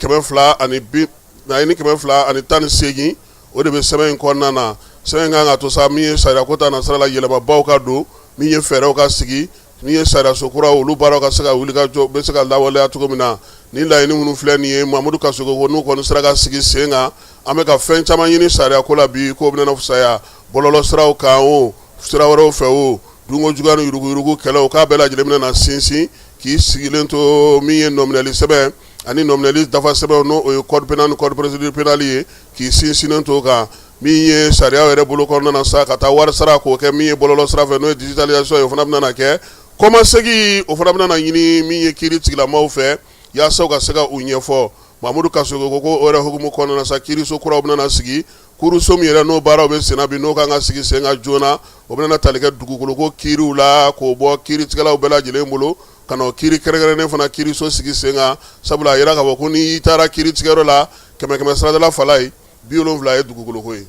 laɲini 218, o de bɛ sɛbɛn in kɔnɔna na. Sɛbɛn in kan ka to sa, min ye sariyako ta nasira la, yɛlɛmabaw ka don, min ye fɛɛrɛw ka sigi, min ye sariyaso kura, olu baaraw ka se ka wuli ka jɔ, bɛ se ka lawaleya cogo min na. Ni laɲini minnu filɛ nin ye, Mamudu Kasoge ko n'u kɔni sera ka sigi sen kan, an bɛ ka fɛn caman ɲini sariyako la bi, k'o bɛna fisaya bɔlɔlɔ siraw kan o, sira wɛrɛw fɛ o. Dunko juguya ni yuruguyurugu kɛlɛ, o k'a bɛɛ lajɛlen bɛna na sinsin k'i sigilen to min ye nɔminɛli sɛbɛn ani nɔminɛli dafa sɛbɛn, n'o o ye code pénal ni code procédure pénale ye, k'i sinsinnen to kan. Min ye sariya yɛrɛ bolo kɔnɔna na sa, ka taa wari sara k'o kɛ min ye bɔlɔlɔ sira fɛ, n'o ye digitalisation ye, o fana bɛna kɛ. Kɔmasegin, o fana bɛna na ɲini min ye kiiri tigilamaw fɛ, yaasa u ka se ka u ɲɛfɔ. Mamudu Kasoge ko o yɛrɛ hukumu kɔnɔna na sa, kiiriso kuraw bɛna sigi. Kuruso min yɛrɛ n'o baaraw bɛ senna bi, n'o kan ka sigi sen kan joona, o bɛna tali kɛ dugukoloko kiiriw la, k'o bɔ kiiritigɛlaw bɛɛ lajɛlen bolo, ka na kiiri kɛrɛnkɛrɛnnen fana kiiriso sigi sen kan. Sabula a yira k'a fɔ ko n'i taara kiiritigɛyɔrɔ la, kɛmɛ kɛmɛ sarada la, fala ye 70 ye dugukoloko ye.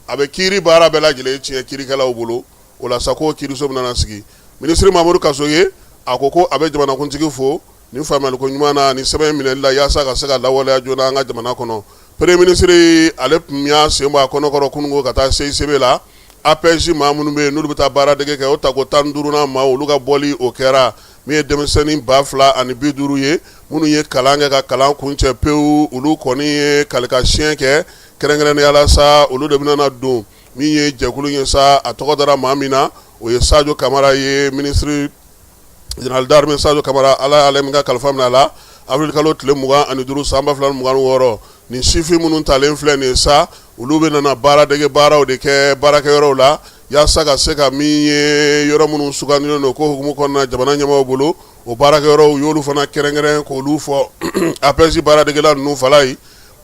A bɛ kiiri baara bɛɛ lajɛlen tiɲɛ kiirikɛlaw bolo. O la sa, ko kiiriso bɛna sigi. Minisiri Mamudu Kasoge a ko a bɛ jamanakuntigi fo ni faamuyaliko ɲuman na ni sɛbɛn minɛli la, yaasa ka se ka lawaleya joona an ka jamana kɔnɔ. Premier ministre ale tun y'a sen bɔ a kɔnɔkɔrɔ kununko ka taa CICB la. APEJ maa minnu bɛ yen n'olu bɛ taa baaradege kɛ, o tako 15nan maa, olu ka bɔli o kɛra. Min ye denmisɛnnin 2050 ye, minnu ye kalan kɛ ka kalan kuncɛ pewu, olu kɔni ye kalika siɲɛ kɛ. Kɛrɛnkɛrɛnnenya la sa, olu de bɛna don min ye jɛkulu ye sa, a tɔgɔ dara maa min na, o ye Sajo Kamara ye. Minisiri général d'armée Sajo Kamara, Ala y'ale min ka kalifa minɛ a la avril kalo tile 25 san 2026. Nin sifin minnu talen filɛ nin ye sa, olu bɛ nana baaradege baaraw de kɛ baarakɛyɔrɔw la, yaasa ka se ka min ye yɔrɔ minnu sugandilen don ko hukumu kɔnɔna jamana ɲɛmaaw bolo, o baarakɛyɔrɔw, u y'olu fana kɛrɛnkɛrɛn k'olu fɔ. APEJ baaradegela ninnu fala ye,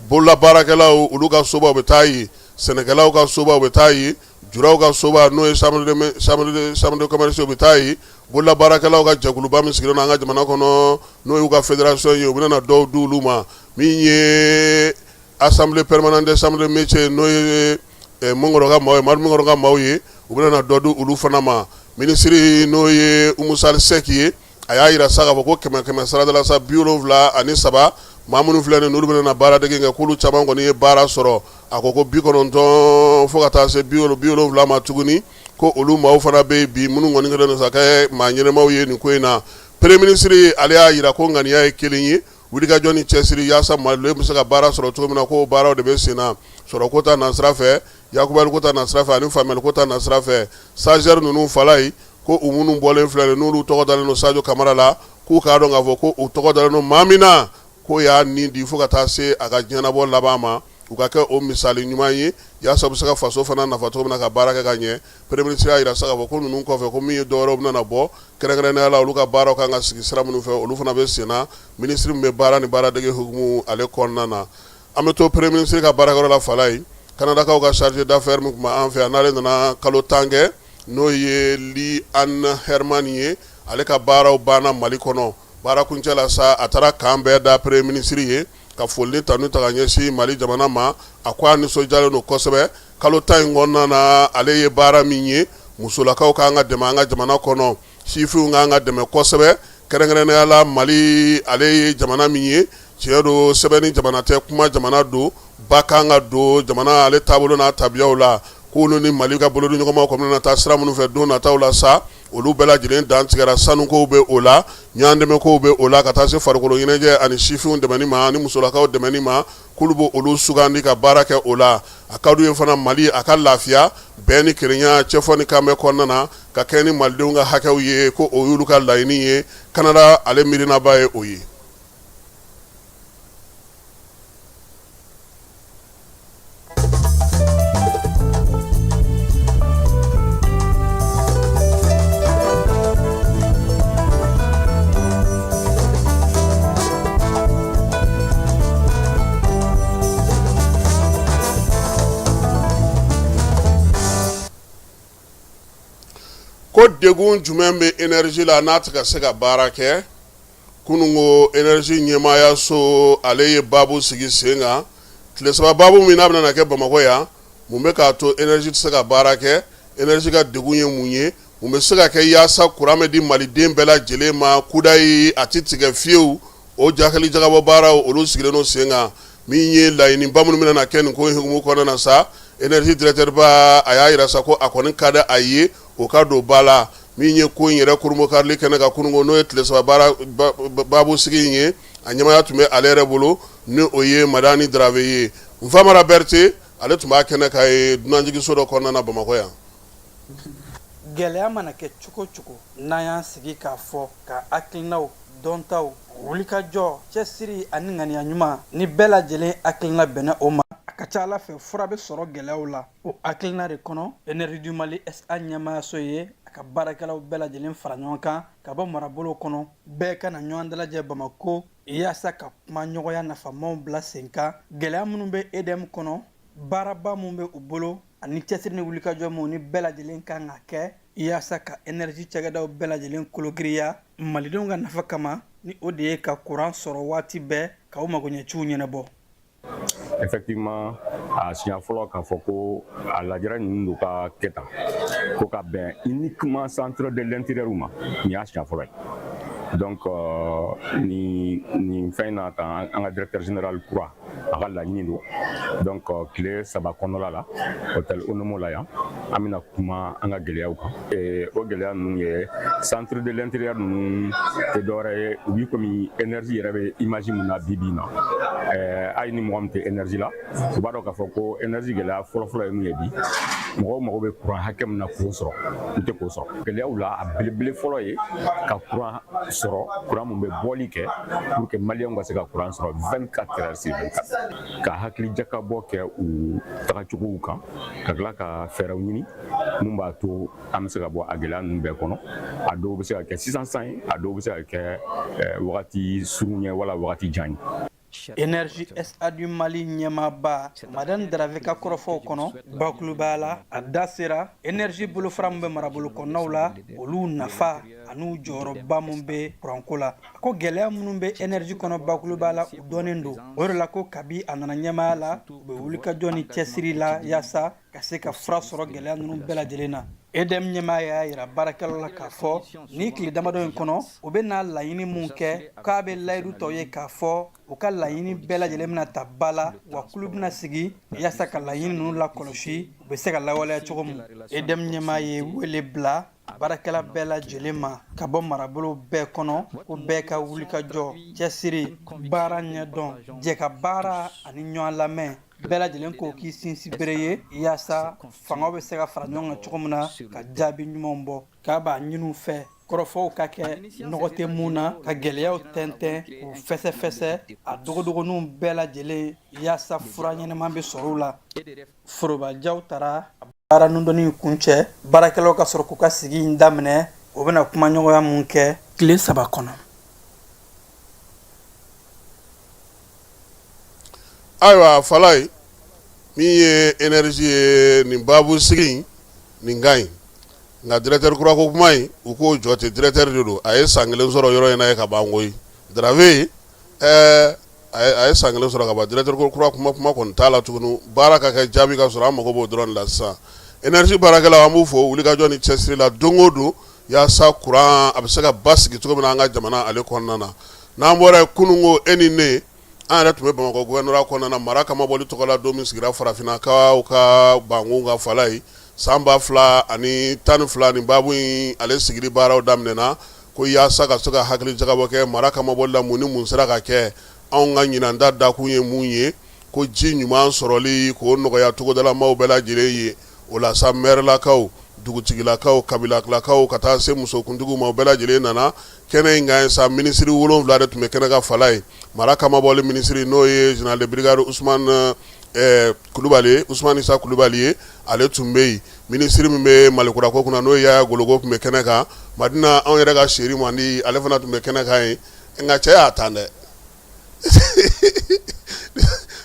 bolola baarakɛlaw, olu ka sobaw bɛ taa yen, sɛnɛkɛlaw ka sobaw bɛ taa yen, juraw ka soba, n'o ye chambre de commerce, bɛ taa yen, bolola baarakɛlaw ka jɛkuluba min sigilen don an ka jamana kɔnɔ, n'o y'u ka fédération ye, u bɛna dɔw di olu ma. Min ye assemblée permanente des chambres de métiers, n'o ye Mɔngɔrɔ ka maaw ye, Madu Mɔngɔrɔ ka maaw ye, u bɛna dɔ di olu fana ma. Minisiri, n'o ye Umu Sali Sɛki ye, a y'a jira sa k'a fɔ ko kɛmɛ kɛmɛ sarada la sa, 73 maa minnu filɛ nin, n'olu bɛna baaradege kɛ, k'olu caman kɔni ye baara sɔrɔ. A ko 90 fo ka taa se 70 ma tuguni, ko olu maaw fana bɛ yen bi, minnu kɔni kɛlen don sa kɛ maa ɲɛnɛmaw ye nin ko in na. Premier ministre ale y'a jira ko ŋaniya ye kelen ye, wulikajɔ ni cɛsiri, yaasa malidenw bɛ se ka baara sɔrɔ cogo min na, k'o baaraw de bɛ sen na, sɔrɔko ta nasira fɛ, yakubaliko ta nasira fɛ ani faamuyaliko ta nasira fɛ. Stagiaire ninnu fala ye, ko u minnu bɔlen filɛ, n'olu tɔgɔ dalen don Sajo Kamara la, k'u k'a dɔn k'a fɔ ko u tɔgɔ dalen don maa min na, k'o y'a nin di fo ka taa se a ka diɲɛnabɔ laban ma, u ka kɛ o misali ɲuman ye, yaasa u bɛ se ka faso fana nafa cogo min na, ka baara kɛ ka ɲɛ. Premier ministre y'a jira sa k'a fɔ ko ninnu kɔfɛ, ko min ye dɔwɛrɛw bɛna bɔ, kɛrɛnkɛrɛnnenya la olu ka baaraw kan ka sigi sira minnu fɛ, olu fana bɛ sen na. Minisiri min bɛ baara ni baaradege hukumu ale kɔnɔna na, an bɛ to premier ministre ka baarakɛyɔrɔ la fala ye. Kanadakaw ka chargé d'affaires min tun b'an fɛ yan, n'ale nana kalo 10 kɛ, n'o ye Li Anne Herman ye, ale ka baaraw banna Mali kɔnɔ. Baara kuncɛ la sa, a taara kan bɛɛ da premier ministre ye, ka foli ni tanu ta ka ɲɛsin Mali jamana ma. A ko a nisɔndiyalen don kosɛbɛ kalo 10 in kɔnɔna na, ale ye baara min ye. Musolakaw k'an ka dɛmɛ an ka jamana kɔnɔ, sifinw k'an ka dɛmɛ kosɛbɛ, kɛrɛnkɛrɛnnenya la Mali, ale ye jamana min ye, tiɲɛ don, sɛbɛnni jamana tɛ, kuma jamana don, ba kan ka don jamana ale taabolo n'a tabiyaw la. K'olu ni Mali ka bolodiɲɔgɔnmaw kɔni na taa sira minnu fɛ don nataw la sa, olu bɛɛ lajɛlen dantigɛra. Sanukow bɛ o la, ɲɔgɔndɛmɛkow bɛ o la, ka taa se farikolo ɲɛnajɛ ani sifinw dɛmɛni ma ani musolakaw dɛmɛni ma, k'olu bɛ olu sugandi ka baara kɛ o la. A ka d'u ye fana Mali a ka lafiya, bɛn ni kelenya, cɛfɔ ni kanbɛn kɔnɔna na, ka kɛ ni malidenw ka hakɛw ye, ko o y'olu ka laɲini ye. Kanada ale miirinaba ye o ye. Ko degun jumɛn bɛ énergie la n'a tɛ ka se ka baara kɛ? Kununko énergie ɲɛmaayaso ale ye baabu sigi sen kan, tile 3 baabu min n'a bɛna kɛ Bamakɔ yan. Mun bɛ k'a to énergie tɛ se ka baara kɛ? Énergie ka degun ye mun ye? Mun bɛ se ka kɛ yaasa kuran bɛ di maliden bɛɛ lajɛlen ma kudayi, a tɛ tigɛ fiyewu? O jakali jagabɔ baaraw, olu sigilen don sen kan. Min ye laɲiniba minnu bɛna kɛ nin ko in hukumu kɔnɔna na sa, énergie directeur ba a y'a jira sa ko a kɔni ka di a ye o ka don ba la. Min ye ko in yɛrɛ kurunbonkarili kɛnɛ kan kununko, n'o ye tile 3 baara baabu sigi in ye, a ɲɛmaaya tun bɛ ale yɛrɛ bolo, ni o ye Madani Dramé ye. Nfamara Berete ale tun b'a kɛnɛ kan ye dunanjiginso dɔ kɔnɔna na Bamakɔ yan. Gɛlɛya mana kɛ cogo cogo, n'an y'an sigi k'a fɔ ka hakilinaw, dɔntaw, wulikajɔ, cɛsiri ani ŋaniya ɲuman ni bɛɛ lajɛlen hakilina bɛnna o ma, a ka ca a la fɛ fura bɛ sɔrɔ gɛlɛyaw la. O hakilina de kɔnɔ, Énergie du Mali SA ɲɛmaayaso ye a ka baarakɛlaw bɛɛ lajɛlen fara ɲɔgɔn kan ka bɔ marabolo kɔnɔ, bɛɛ ka na ɲɔgɔn dalajɛ Bamakɔ yaasa ka kuma ɲɔgɔnya nafamaw bila sen kan, gɛlɛya minnu bɛ EDM kɔnɔ, baaraba min bɛ u bolo ani cɛsiri ni wulikajɔ minnu ni bɛɛ lajɛlen kan ka kɛ yaasa ka énergie cakɛdaw bɛɛ lajɛlen kologiriya malidenw ka nafa kama, ni o de ye ka kuran sɔrɔ waati bɛɛ ka u magoɲɛciw ɲɛnabɔ. Effectivement, a siɲɛ fɔlɔ k'a fɔ ko a lajɛrɛ ninnu don ka kɛ tan ko ka bɛn uniquement centre de l'intérieur ma, nin y'a siɲɛ fɔlɔ ye. Donc nin fɛn in na tan, an ka directeur général kura, a ka laɲini don. Donc tile 3 kɔnɔla la, hôtel Onomo la yan, an bɛna kuma an ka gɛlɛyaw kan. O gɛlɛya ninnu ye centre de l'intérieur ninnu tɛ dɔwɛrɛ ye, u bi komi énergie yɛrɛ bɛ image min na bi bi in na. Hali ni mɔgɔ min tɛ énergie la, u b'a dɔn k'a fɔ ko énergie gɛlɛya fɔlɔfɔlɔ ye min ye bi, mɔgɔw mago bɛ courant hakɛ min na k'o sɔrɔ, u tɛ k'o sɔrɔ. Gɛlɛyaw la, a belebele fɔlɔ ye ka courant sɔrɔ, courant mun bɛ bɔli kɛ pour que maliyɛnw ka se ka courant sɔrɔ 24 heures sur 24, ka hakili jakabɔ kɛ u tagacogow kan, ka tila ka fɛɛrɛw ɲini mun b'a to an bɛ se ka bɔ a gɛlɛya ninnu bɛɛ kɔnɔ. A dɔw bɛ se ka kɛ sisan san ye, a dɔw bɛ se ka kɛ wagati surun ye wala wagati jan ye. Énergie SA du Mali ɲɛmaaba Madani Darave ka kɔrɔfɔw kɔnɔ, bakurubaya la, a da sera énergie bolofara min bɛ marabolo kɔnɔnaw la, olu nafa an'u jɔyɔrɔba min bɛ kuranko la. A ko gɛlɛya minnu bɛ énergie kɔnɔ, bakurubaya la, u dɔnnen don. O de la ko kabi a nana ɲɛmaaya la, u bɛ wulikajɔ ni cɛsiri la yaasa ka se ka fura sɔrɔ gɛlɛya ninnu bɛɛ lajɛlen na. EDM ɲɛmaa y'a yira baarakɛlaw la k'a fɔ ni tile damadɔ in kɔnɔ, u bɛ n'a laɲini mun kɛ, k'a bɛ layidu tɔw ye k'a fɔ u ka laɲini bɛɛ lajɛlen bɛna ta ba la, wa kulu bɛna sigi yaasa ka laɲini ninnu lakɔlɔsi, u bɛ se ka lawaleya cogo min. EDM ɲɛmaa ye wele bila baarakɛla bɛɛ lajɛlen ma ka bɔ marabolo bɛɛ kɔnɔ, ko bɛɛ ka wulikajɔ, cɛsiri, baara ɲɛdɔn, jɛ ka baara ani ɲɔgɔn lamɛn, bɛɛ lajɛlen k'o k'i sinsin bere ye yaasa fangaw bɛ se ka fara ɲɔgɔn kan cogo min na ka jaabi ɲumanw bɔ. K'a b'a ɲini u fɛ kɔrɔfɔw ka kɛ nɔgɔ tɛ mun na, ka gɛlɛyaw tɛntɛn k'u fɛsɛfɛsɛ a dogodogoninw bɛɛ lajɛlen yaasa fura ɲɛnama bɛ sɔrɔ u la. Forobajaw taara baara nundɔnni kuncɛ, baarakɛlaw ka sɔrɔ k'u ka sigi in daminɛ. U bɛna kumaɲɔgɔnya mun kɛ tile 3 kɔnɔ. Ayiwa Falaye, min ye énergie ye, nin baabu sigi in nin ka ɲi, nka directeur kura ko kuma in, u k'o jɔ ten. Directeur de don, a ye san 1 sɔrɔ yɔrɔ in na ye ka ban koyi. Darave, ɛɛ a ye san 1 sɔrɔ ka ban. Directeur ko kura kuma kɔni t'a la tuguni. Baara ka kɛ, jaabi ka sɔrɔ, an mago b'o dɔrɔn de la sisan. Énergie baarakɛlaw, an b'u fo wulikajɔ ni cɛsiri la don o don yaasa kuran a bɛ se ka basigi cogo min na an ka jamana ale kɔnɔna na. N'an bɔra yen, kunun ko e ni ne, an yɛrɛ tun bɛ Bamakɔ gouvernorat kɔnɔna na, mara kamabɔli tɔgɔ la don min sigira farafinnakaw ka bankun kan Falaye, san 2012, nin baabu in ale sigili baaraw daminɛna ko yaasa ka se ka hakili jagabɔ kɛ mara kamabɔli la, mun ni mun sera ka kɛ, anw ka ɲinan ta dakun ye mun ye, ko ji ɲuman sɔrɔli k'o nɔgɔya togodalamaw bɛɛ lajɛlen ye. O la sa, mɛrilakaw, dugutigilakaw, kabilalakaw, ka taa se musokuntigiw ma, u bɛɛ lajɛlen nana kɛnɛ in kan sa. Minisiri 7 de tun bɛ kɛnɛ kan Falaye. Mara kamabɔli minisiri, n'o ye général de brigade Usumani Kulubali, Usumani Isa Kulubali ye, ale tun bɛ yen. Minisiri min bɛ Malikura ko kunna, n'o ye Yaya Gologo, tun bɛ kɛnɛ kan. Madina, anw yɛrɛ ka seri mandi, ale fana tun bɛ kɛnɛ kan yen. Nka cɛ y'a tan dɛ,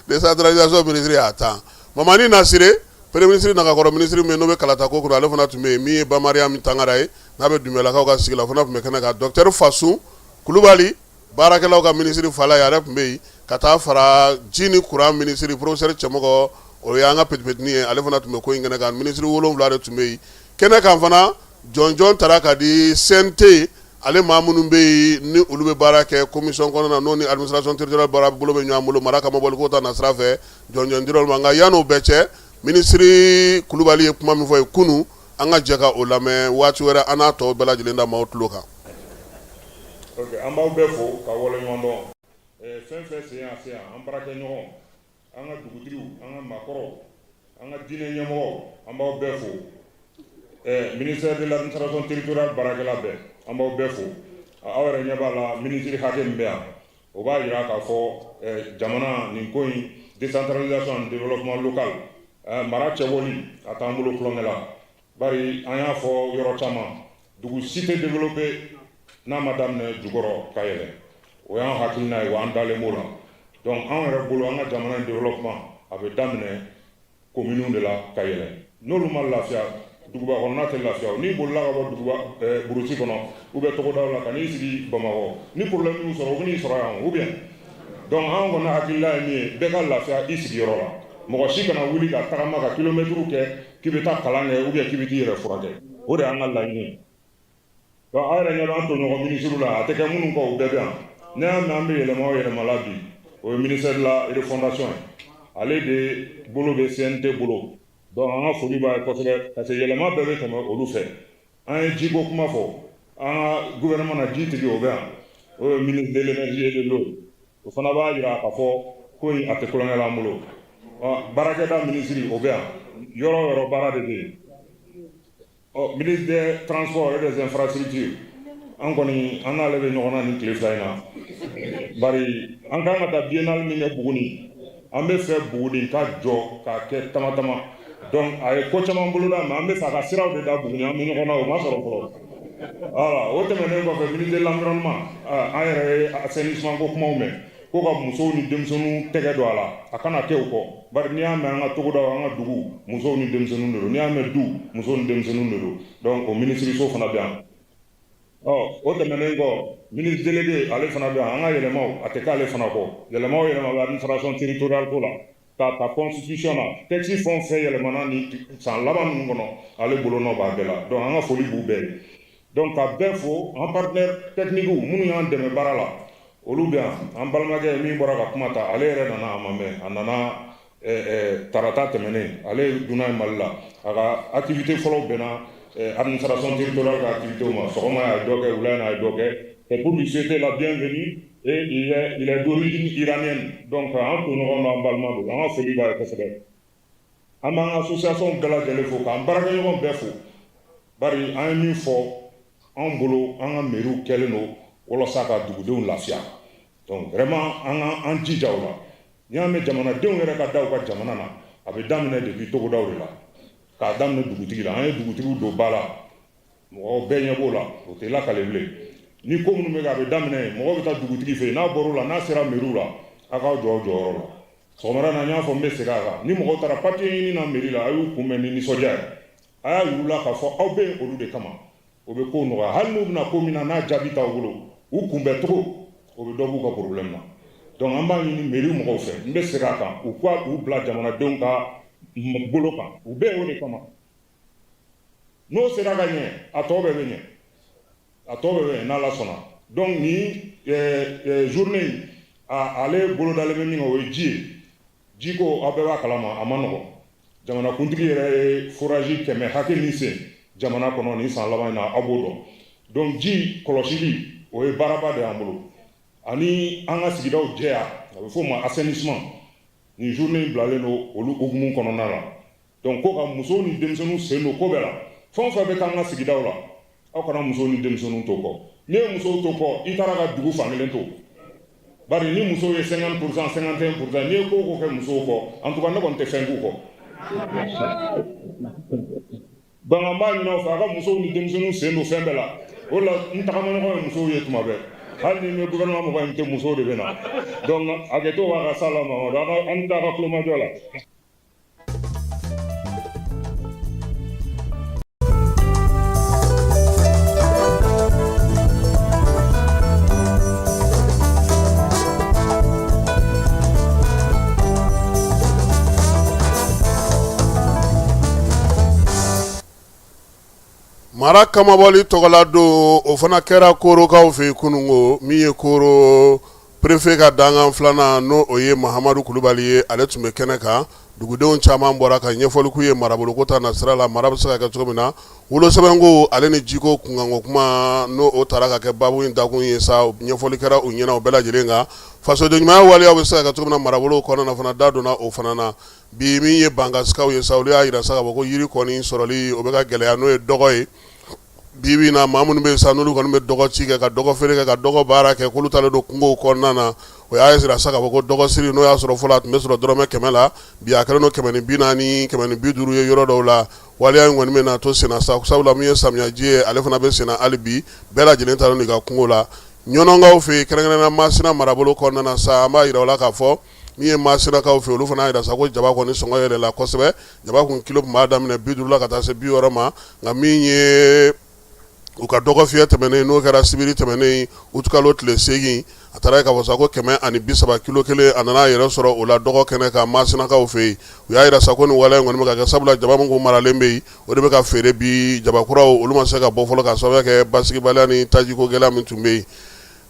décentralisation minisiri y'a tan. Mamani Nasire, premier ministre nagakɔrɔ minisiri min n'o bɛ kalata ko kunna, ale fana tun bɛ yen. Min ye Ba Mariam Tangara ye, n'a bɛ Dunbiyalakaw ka sigi la, o fana tun bɛ kɛnɛ kan. Docteur Fasun Kulubali, baarakɛlaw ka minisiri Falaye, ale tun bɛ yen, ka taa fara ji ni kuran minisiri professeur Cɛmɔgɔ, o ye an ka petit-petitnin ye, ale fana tun bɛ ko in kɛnɛ kan. Minisiri 7 de tun bɛ yen kɛnɛ kan fana. Jɔnjɔn tara ka di CNT ale maa minnu bɛ yen ni olu bɛ baara kɛ commission kɔnɔna na, n'o ni administration territoriale baara bolo bɛ ɲɔgɔn bolo mara kamabɔli ko ta nasira fɛ, jɔnjɔn dir'olu ma. Nka yan'o bɛɛ cɛ, minisiri Kulubali ye kuma min fɔ yen kunun, an ka jɛ ka o lamɛn. Waati wɛrɛ, an n'a tɔw bɛɛ lajɛlen da maaw tulo kan. Ok, an b'aw bɛɛ fo ka waleɲuman dɔn. Fɛn fɛn sen y'a se yan, an baarakɛɲɔgɔn, an ka dugutigiw, an ka maakɔrɔw, an ka diinɛ ɲɛmɔgɔw, an b'aw bɛɛ fo. Ministère de l'administration territoriale baarakɛla bɛɛ, an b'aw bɛɛ fo. Aw yɛrɛ ɲɛ b'a la, minisiri hakɛ min bɛ yan, o b'a jira k'a fɔ jamana nin ko in, décentralisation ani développement local, mara cɛbɔli, a t'an bolo tulonkɛ la. Bari an y'a fɔ yɔrɔ caman, dugu si tɛ développer n'a ma daminɛ jukɔrɔ ka yɛlɛ. O y'an hakilina ye, wa an dalen b'o la. Donc anw yɛrɛ bolo, an ka jamana in développement, a bɛ daminɛ kominiw de la ka yɛlɛ. N'olu ma lafiya, duguba kɔnɔna tɛ lafiya. N'i bolila ka bɔ duguba burusi kɔnɔ ou bien togodaw la ka n'i sigi Bamakɔ, ni problème y'u sɔrɔ, u bɛ n'i sɔrɔ yan ou bien. Donc anw kɔni hakilila ye min ye, bɛɛ ka lafiya i sigiyɔrɔ la. Mɔgɔ si kana wuli ka tagama ka kilomɛtiriw kɛ k'i bɛ taa kalan kɛ ou bien k'i bɛ t'i yɛrɛ furakɛ. O de y'an ka laɲini ye. Donc aw yɛrɛ ɲɛ bɛ an tɔɲɔgɔn minisiriw la, a tɛ kɛ minnu kɔ, u bɛɛ bɛ yan. Ne y'a mɛn an bɛ yɛlɛma o yɛlɛma la bi, o ye ministère de la refondation ye. Ale de bolo bɛ CNT bolo. Donc an ka foli b'a ye kosɛbɛ, parce que yɛlɛma bɛɛ bɛ tɛmɛ olu fɛ. An ye jiko kuma fɔ, an ka gouvernement na, ji tigi, o bɛ yan, o ye ministre de l'énergie et de l'eau. O fana b'a jira k'a fɔ ko in, a tɛ tulonkɛ la an bolo. Baarakɛda minisiri, o bɛ yan. Yɔrɔ o yɔrɔ, baara de bɛ yen. Ɔ, ministre des transports et des infrastructures, an kɔni, an n'ale bɛ ɲɔgɔn na nin tile 2 in na. Bari an kan ka taa biennale min kɛ Buguni, an bɛ fɛ Buguni ka jɔ k'a kɛ tama tama. Donc a ye ko caman boloda, mais an bɛ fɛ a ka siraw de da Buguni. An bɛ ɲɔgɔn na, o ma sɔrɔ fɔlɔ. Voilà. O tɛmɛnen kɔfɛ, ministre de l'environnement, an yɛrɛ ye assainissement ko kumaw mɛn, ko ka musow ni denmisɛnninw tɛgɛ don a la, a kana kɛ o kɔ. Bari n'i y'a mɛn an ka togodaw, an ka dugu, musow ni denmisɛnninw de don. N'i y'a mɛn du, musow ni denmisɛnninw de don. Donc o minisiriso fana bɛ yan. Ɔ, o tɛmɛnen kɔ, ministre délégué, ale fana bɛ yan. An ka yɛlɛmaw, a tɛ k'ale fana kɔ. Yɛlɛma o yɛlɛma bɛ administration territoriale ko la, k'a ta constitution na, texte fɛn o fɛn yɛlɛmana ni san laban ninnu kɔnɔ, ale bolonɔ b'a bɛɛ la. Donc an ka foli b'u bɛɛ ye. Donc ka bɛɛ fo, an partenaire technique minnu y'an dɛmɛ baara la, olu bɛ yan. An balimakɛ min bɔra ka kuma ta, ale yɛrɛ nana, a ma mɛn, a nana tarata tɛmɛnen. Ale ye dunan ye Mali la. A ka activité fɔlɔ bɛnna administration territoriale ka activité ma. Sɔgɔma a ye dɔ kɛ, wula in na a ye dɔ kɛ. C'est pour lui souhaiter la bienvenue et il est d'origine iranienne. Donc an tɔɲɔgɔn don, an balima don, an ka foli b'a ye kosɛbɛ. An b'an ka association bɛɛ lajɛlen fo, k'an baarakɛɲɔgɔn bɛɛ fo. Bari an ye min fɔ, anw bolo, an ka mairie kɛlen don walasa ka dugudenw lafiya. Donc vraiment, an ka an jija o la. N'i y'a mɛn jamanadenw yɛrɛ ka da u ka jamana na, a bɛ daminɛ depuis togodaw de la, k'a daminɛ dugutigi la. An ye dugutigiw don ba la, mɔgɔw bɛɛ ɲɛ b'o la, o tɛ lakale bilen. Ni ko minnu bɛ kɛ, a bɛ daminɛ yen, mɔgɔw bɛ taa dugutigi fɛ yen. N'a bɔr'o la, n'a sera mairie la, a k'aw jɔ aw jɔyɔrɔ la. Sɔgɔmada na, n y'a fɔ, n bɛ segin a kan: ni mɔgɔw taara papier ɲini na mairie la, a y'u kunbɛn ni nisɔndiya ye. A y'a yir'u la k'a fɔ aw bɛ yen olu de kama. O bɛ kow nɔgɔya. Hali n'u bɛna ko min na, n'a jaabi t'aw bolo, u kunbɛn cogo, o bɛ dɔ b'u ka problème na. Donc an b'a ɲini mairie mɔgɔw fɛ, n bɛ segin a kan, u ka u bila jamanadenw ka bolo kan. U bɛ yen o de kama. N'o sera ka ɲɛ, a tɔ bɛɛ bɛ ɲɛ, a tɔ bɛɛ bɛ ɲɛ, n'Ala sɔnna. Donc nin journée in, ale bolodalen bɛ min kan, o ye ji ye. Jiko, aw bɛɛ b'a kalama, a ma nɔgɔn. Jamanakuntigi yɛrɛ ye forage 100 hakɛ min sen jamana kɔnɔ nin san laban in na, aw b'o dɔn. Donc ji kɔlɔsili, o ye baaraba de y'an bolo, ani an ka sigidaw jɛya, a bɛ f'o ma assainissement. Nin journée in bilalen don olu hukumu kɔnɔna la. Donc ko ka musow ni denmisɛnninw sen don ko bɛɛ la. Fɛn o fɛn bɛ k'an ka sigidaw la, aw kana musow ni denmisɛnninw to kɔ. N'i ye musow to kɔ, i taara ka dugu fankelen to. Bari ni musow ye 50%, 51%, n'i ye ko o ko kɛ musow kɔ, en tout cas ne kɔni tɛ fɛn k'u kɔ. Donc an b'a ɲini aw fɛ, a ka musow ni denmisɛnninw sen don fɛn bɛɛ la. O de la, n tagamaɲɔgɔn ye musow ye tuma bɛɛ. Hali ni n bɛ gouvernement mɔgɔ invité, musow de bɛ na. Donc hakɛto b'a ka sa la, Mamadu, an t'a ka tulomajɔ la. Mara kamabɔli tɔgɔla don, o fana kɛra Korokaw fɛ yen kununko. Min ye Koro préfet ka dankan filanan, n'o o ye Mahamadu Kulubali ye, ale tun bɛ kɛnɛ kan. Dugudenw caman bɔra ka ɲɛfɔli k'u ye maraboloko ta nasira la, mara bɛ se ka kɛ cogo min na, wolosɛbɛnko ale ni jiko kunkanko kuma, n'o o taara ka kɛ baabu in dakun ye sa. Ɲɛfɔli kɛra u ɲɛna o bɛɛ lajɛlen kan. Fasodenɲumanya waleyaw bɛ se ka kɛ cogo min na marabolo kɔnɔna na fana, da donna o fana na. Bi min ye Bangasikaw ye sa, olu y'a jira sa k'a fɔ ko yiri kɔni sɔrɔli o bɛ ka gɛlɛya, n'o ye dɔgɔ ye. Bi bi in na, maa minnu bɛ yen sa, n'olu kɔni bɛ dɔgɔ ci kɛ, ka dɔgɔ feere kɛ, ka dɔgɔ baara kɛ, k'olu taalen don kungow kɔnɔna na. O y'a jira sa k'a fɔ ko dɔgɔ siri, n'o y'a sɔrɔ fɔlɔ a tun bɛ sɔrɔ dɔrɔmɛ 100 la, bi a kɛlen don 140, 150 ye yɔrɔ dɔw la. Waleya in kɔni bɛna to senna sa, sabula min ye samiyaji ye, ale fana bɛ senna hali bi. Bɛɛ lajɛlen taalen don i ka kungo la. Ɲɔnɔnkaw fɛ yen, kɛrɛnkɛrɛnnenya Masina marabolo kɔnɔna na sa, an b'a jira u la k'a fɔ min ye Masinakaw fɛ, olu fana y'a jira sa ko jaba kɔni sɔngɔ yɛlɛla kosɛbɛ. Jaba kun kilo tun b'a daminɛ 50 la ka taa se 60 ma, nka min ye u ka dɔgɔfiyɛ tɛmɛnen, n'o kɛra sibiri tɛmɛnen utikalo tile 8, a taara ye k'a fɔ sa ko 130 kilo kelen, a nana a yɛrɛ sɔrɔ o la dɔgɔ kɛnɛ kan Masinakaw fɛ yen. U y'a jira sa ko nin waleya in kɔni bɛ ka kɛ, sabula jaba min kun maralen bɛ yen, o de bɛ ka feere bi. Jabakuraw olu ma se ka bɔ fɔlɔ, ka sababu kɛ basigibaliya ni tajiko gɛlɛya min tun bɛ yen.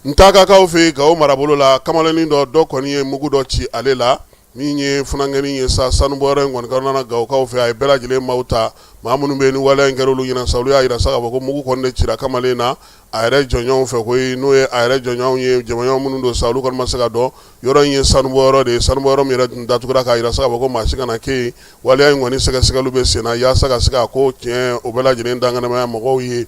Ntakakaw fɛ yen, Gawo marabolo la, kamalennin dɔ kɔni ye mugu dɔ ci ale la. Min ye funankɛnin ye sa, sanubɔyɔrɔ in kɔni kɔnɔna na Gawokaw fɛ, a ye bɛɛ lajɛlen maaw ta. Maa minnu bɛ yen ni waleya in kɛra olu ɲɛna sa, olu y'a jira sa k'a fɔ ko mugu kɔni de cira kamalen na a yɛrɛ jɔɲɔgɔnw fɛ koyi. N'o ye a yɛrɛ jɔɲɔgɔnw ye, jɔɲɔgɔn minnu don sa, olu kɔni ma se ka dɔn. Yɔrɔ in ye sanubɔyɔrɔ de ye, sanubɔyɔrɔ min yɛrɛ tun datugura k'a jira sa k'a fɔ ko maa si kana kɛ yen. Waleya in kɔni sɛgɛsɛgɛliw bɛ sen na yaasa ka se ka ko tiɲɛ o bɛɛ lajɛlen dankɛnɛmaya mɔgɔw ye.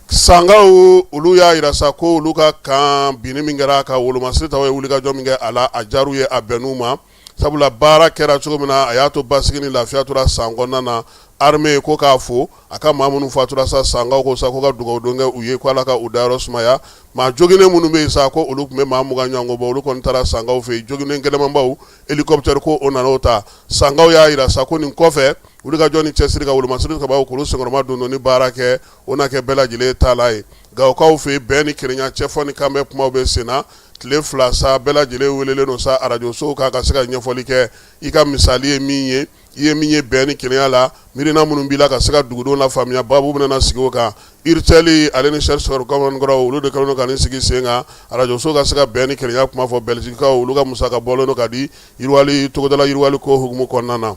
Sankaw, olu y'a jira sa ko olu ka kan binni min kɛra ka wolomasiri ta ye wulikajɔ min kɛ a la, a diyar'u ye, a bɛnn'u ma, sabula baara kɛra cogo min na, a y'a to basigi ni lafiya tora san kɔnɔna na. Armée ko k'a fo a ka maa minnu fatura sa, Sankaw ko sa ko ka dugawu don kɛ u ye, ko Ala ka u dayɔrɔ sumaya. Maa joginnen minnu bɛ yen sa, ko olu tun bɛ maa 20 ɲɔgɔn bɔ, olu kɔni taara Sankaw fɛ yen. Joginnen gɛlɛnmanbaw, hélicoptère ko o nana o ta. Sankaw y'a jira sa ko nin kɔfɛ, wulikajɔ ni cɛsiri ka wolomasiri tabaw k'olu senkɔrɔma don ni baara kɛ, o na kɛ bɛɛ lajɛlen ta ye. Gawokaw fɛ yen, bɛn ni kelenya cɛfɔ ni kanbɛn kumaw bɛ sen na. Tile 2 sa, bɛɛ lajɛlen welelen don sa arajosow kan ka se ka ɲɛfɔli kɛ. I ka misali ye min ye, i ye min ye bɛn ni kelenya la, miirina minnu b'i la ka se ka dugudenw lafaamuya, baabu bɛna sigi o kan. URTEL ale ni Sɛri Kɔrɔ, olu de kɛlen don ka nin sigi sen kan, arajoso ka se ka bɛn ni kelenya kuma fɔ. Bɛlizikaw, olu ka musaka bɔlen don ka di yiriwali, togodala yiriwali ko hukumu kɔnɔna na.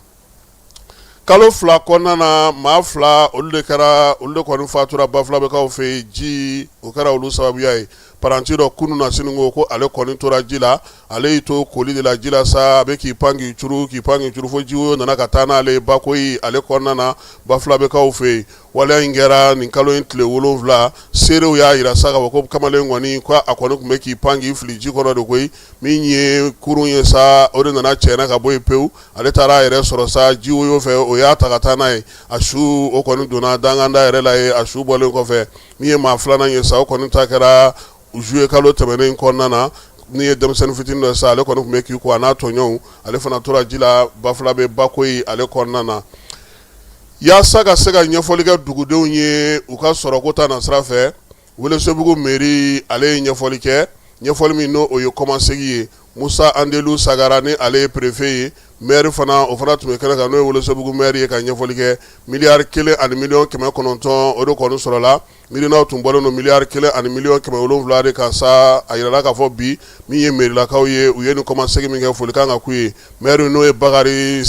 Kalo 2 kɔnɔna na, maa 2, olu de kɛra, olu de kɔni fatura Bafulabɛkaw fɛ yen. Ji o kɛra olu sababuya ye. Paranti dɔ kunun na sini ko ale kɔni tora ji la, ale y'i to koli de la ji la sa, a bɛ k'i pan k'i curu, k'i pan k'i curu, fo ji nana ka taa n'ale Bakoyi ale kɔnɔna na Bafulabɛkaw fɛ yen. Waleya in kɛra nin kalo in tile 7. Seerew y'a jira sa k'a fɔ ko kamalen kɔni, ko a kɔni tun bɛ k'i pan k'i fili ji kɔnɔ de koyi. Min ye kurun ye sa, o de nana cɛn ka bɔ yen pewu. Ale taara a yɛrɛ sɔrɔ sa ji woyo fɛ, o y'a ta ka taa n'a ye. A su o kɔni donna danganda yɛrɛ la ye. A su bɔlen kɔfɛ, min ye maa filanan ye sa, o kɔni ta kɛra juillet kalo tɛmɛnen kɔnɔna na. Min ye denmisɛnnin fitinin dɔ sa, ale kɔni tun bɛ k'i ko a n'a tɔɲɔgɔnw, ale fana tora ji la Bafulabɛ Bakoyi ale kɔnɔna na. Yaasa ka se ka ɲɛfɔli kɛ dugudenw ye u ka sɔrɔko ta nasira fɛ, Welesebugu mairie ale ye ɲɛfɔli kɛ, ɲɛfɔli min n'o o ye kɔmasegin ye. Musa Andelu Sagara, ni ale ye préfet ye, maire fana, o fana tun bɛ kɛnɛ kan, n'o ye Welesebugu maire ye, ka ɲɛfɔli kɛ. Miliyari 1 ani miliyɔn 900, o de kɔni sɔrɔla. Miirinaw tun bɔlen don miliyari 1 ani miliyɔn 700 de kan sa. A yirala k'a fɔ bi, min ye mairilakaw ye, u ye nin kɔmasegin min kɛ, foli kan ka k'u ye. Maire, n'o ye Bakari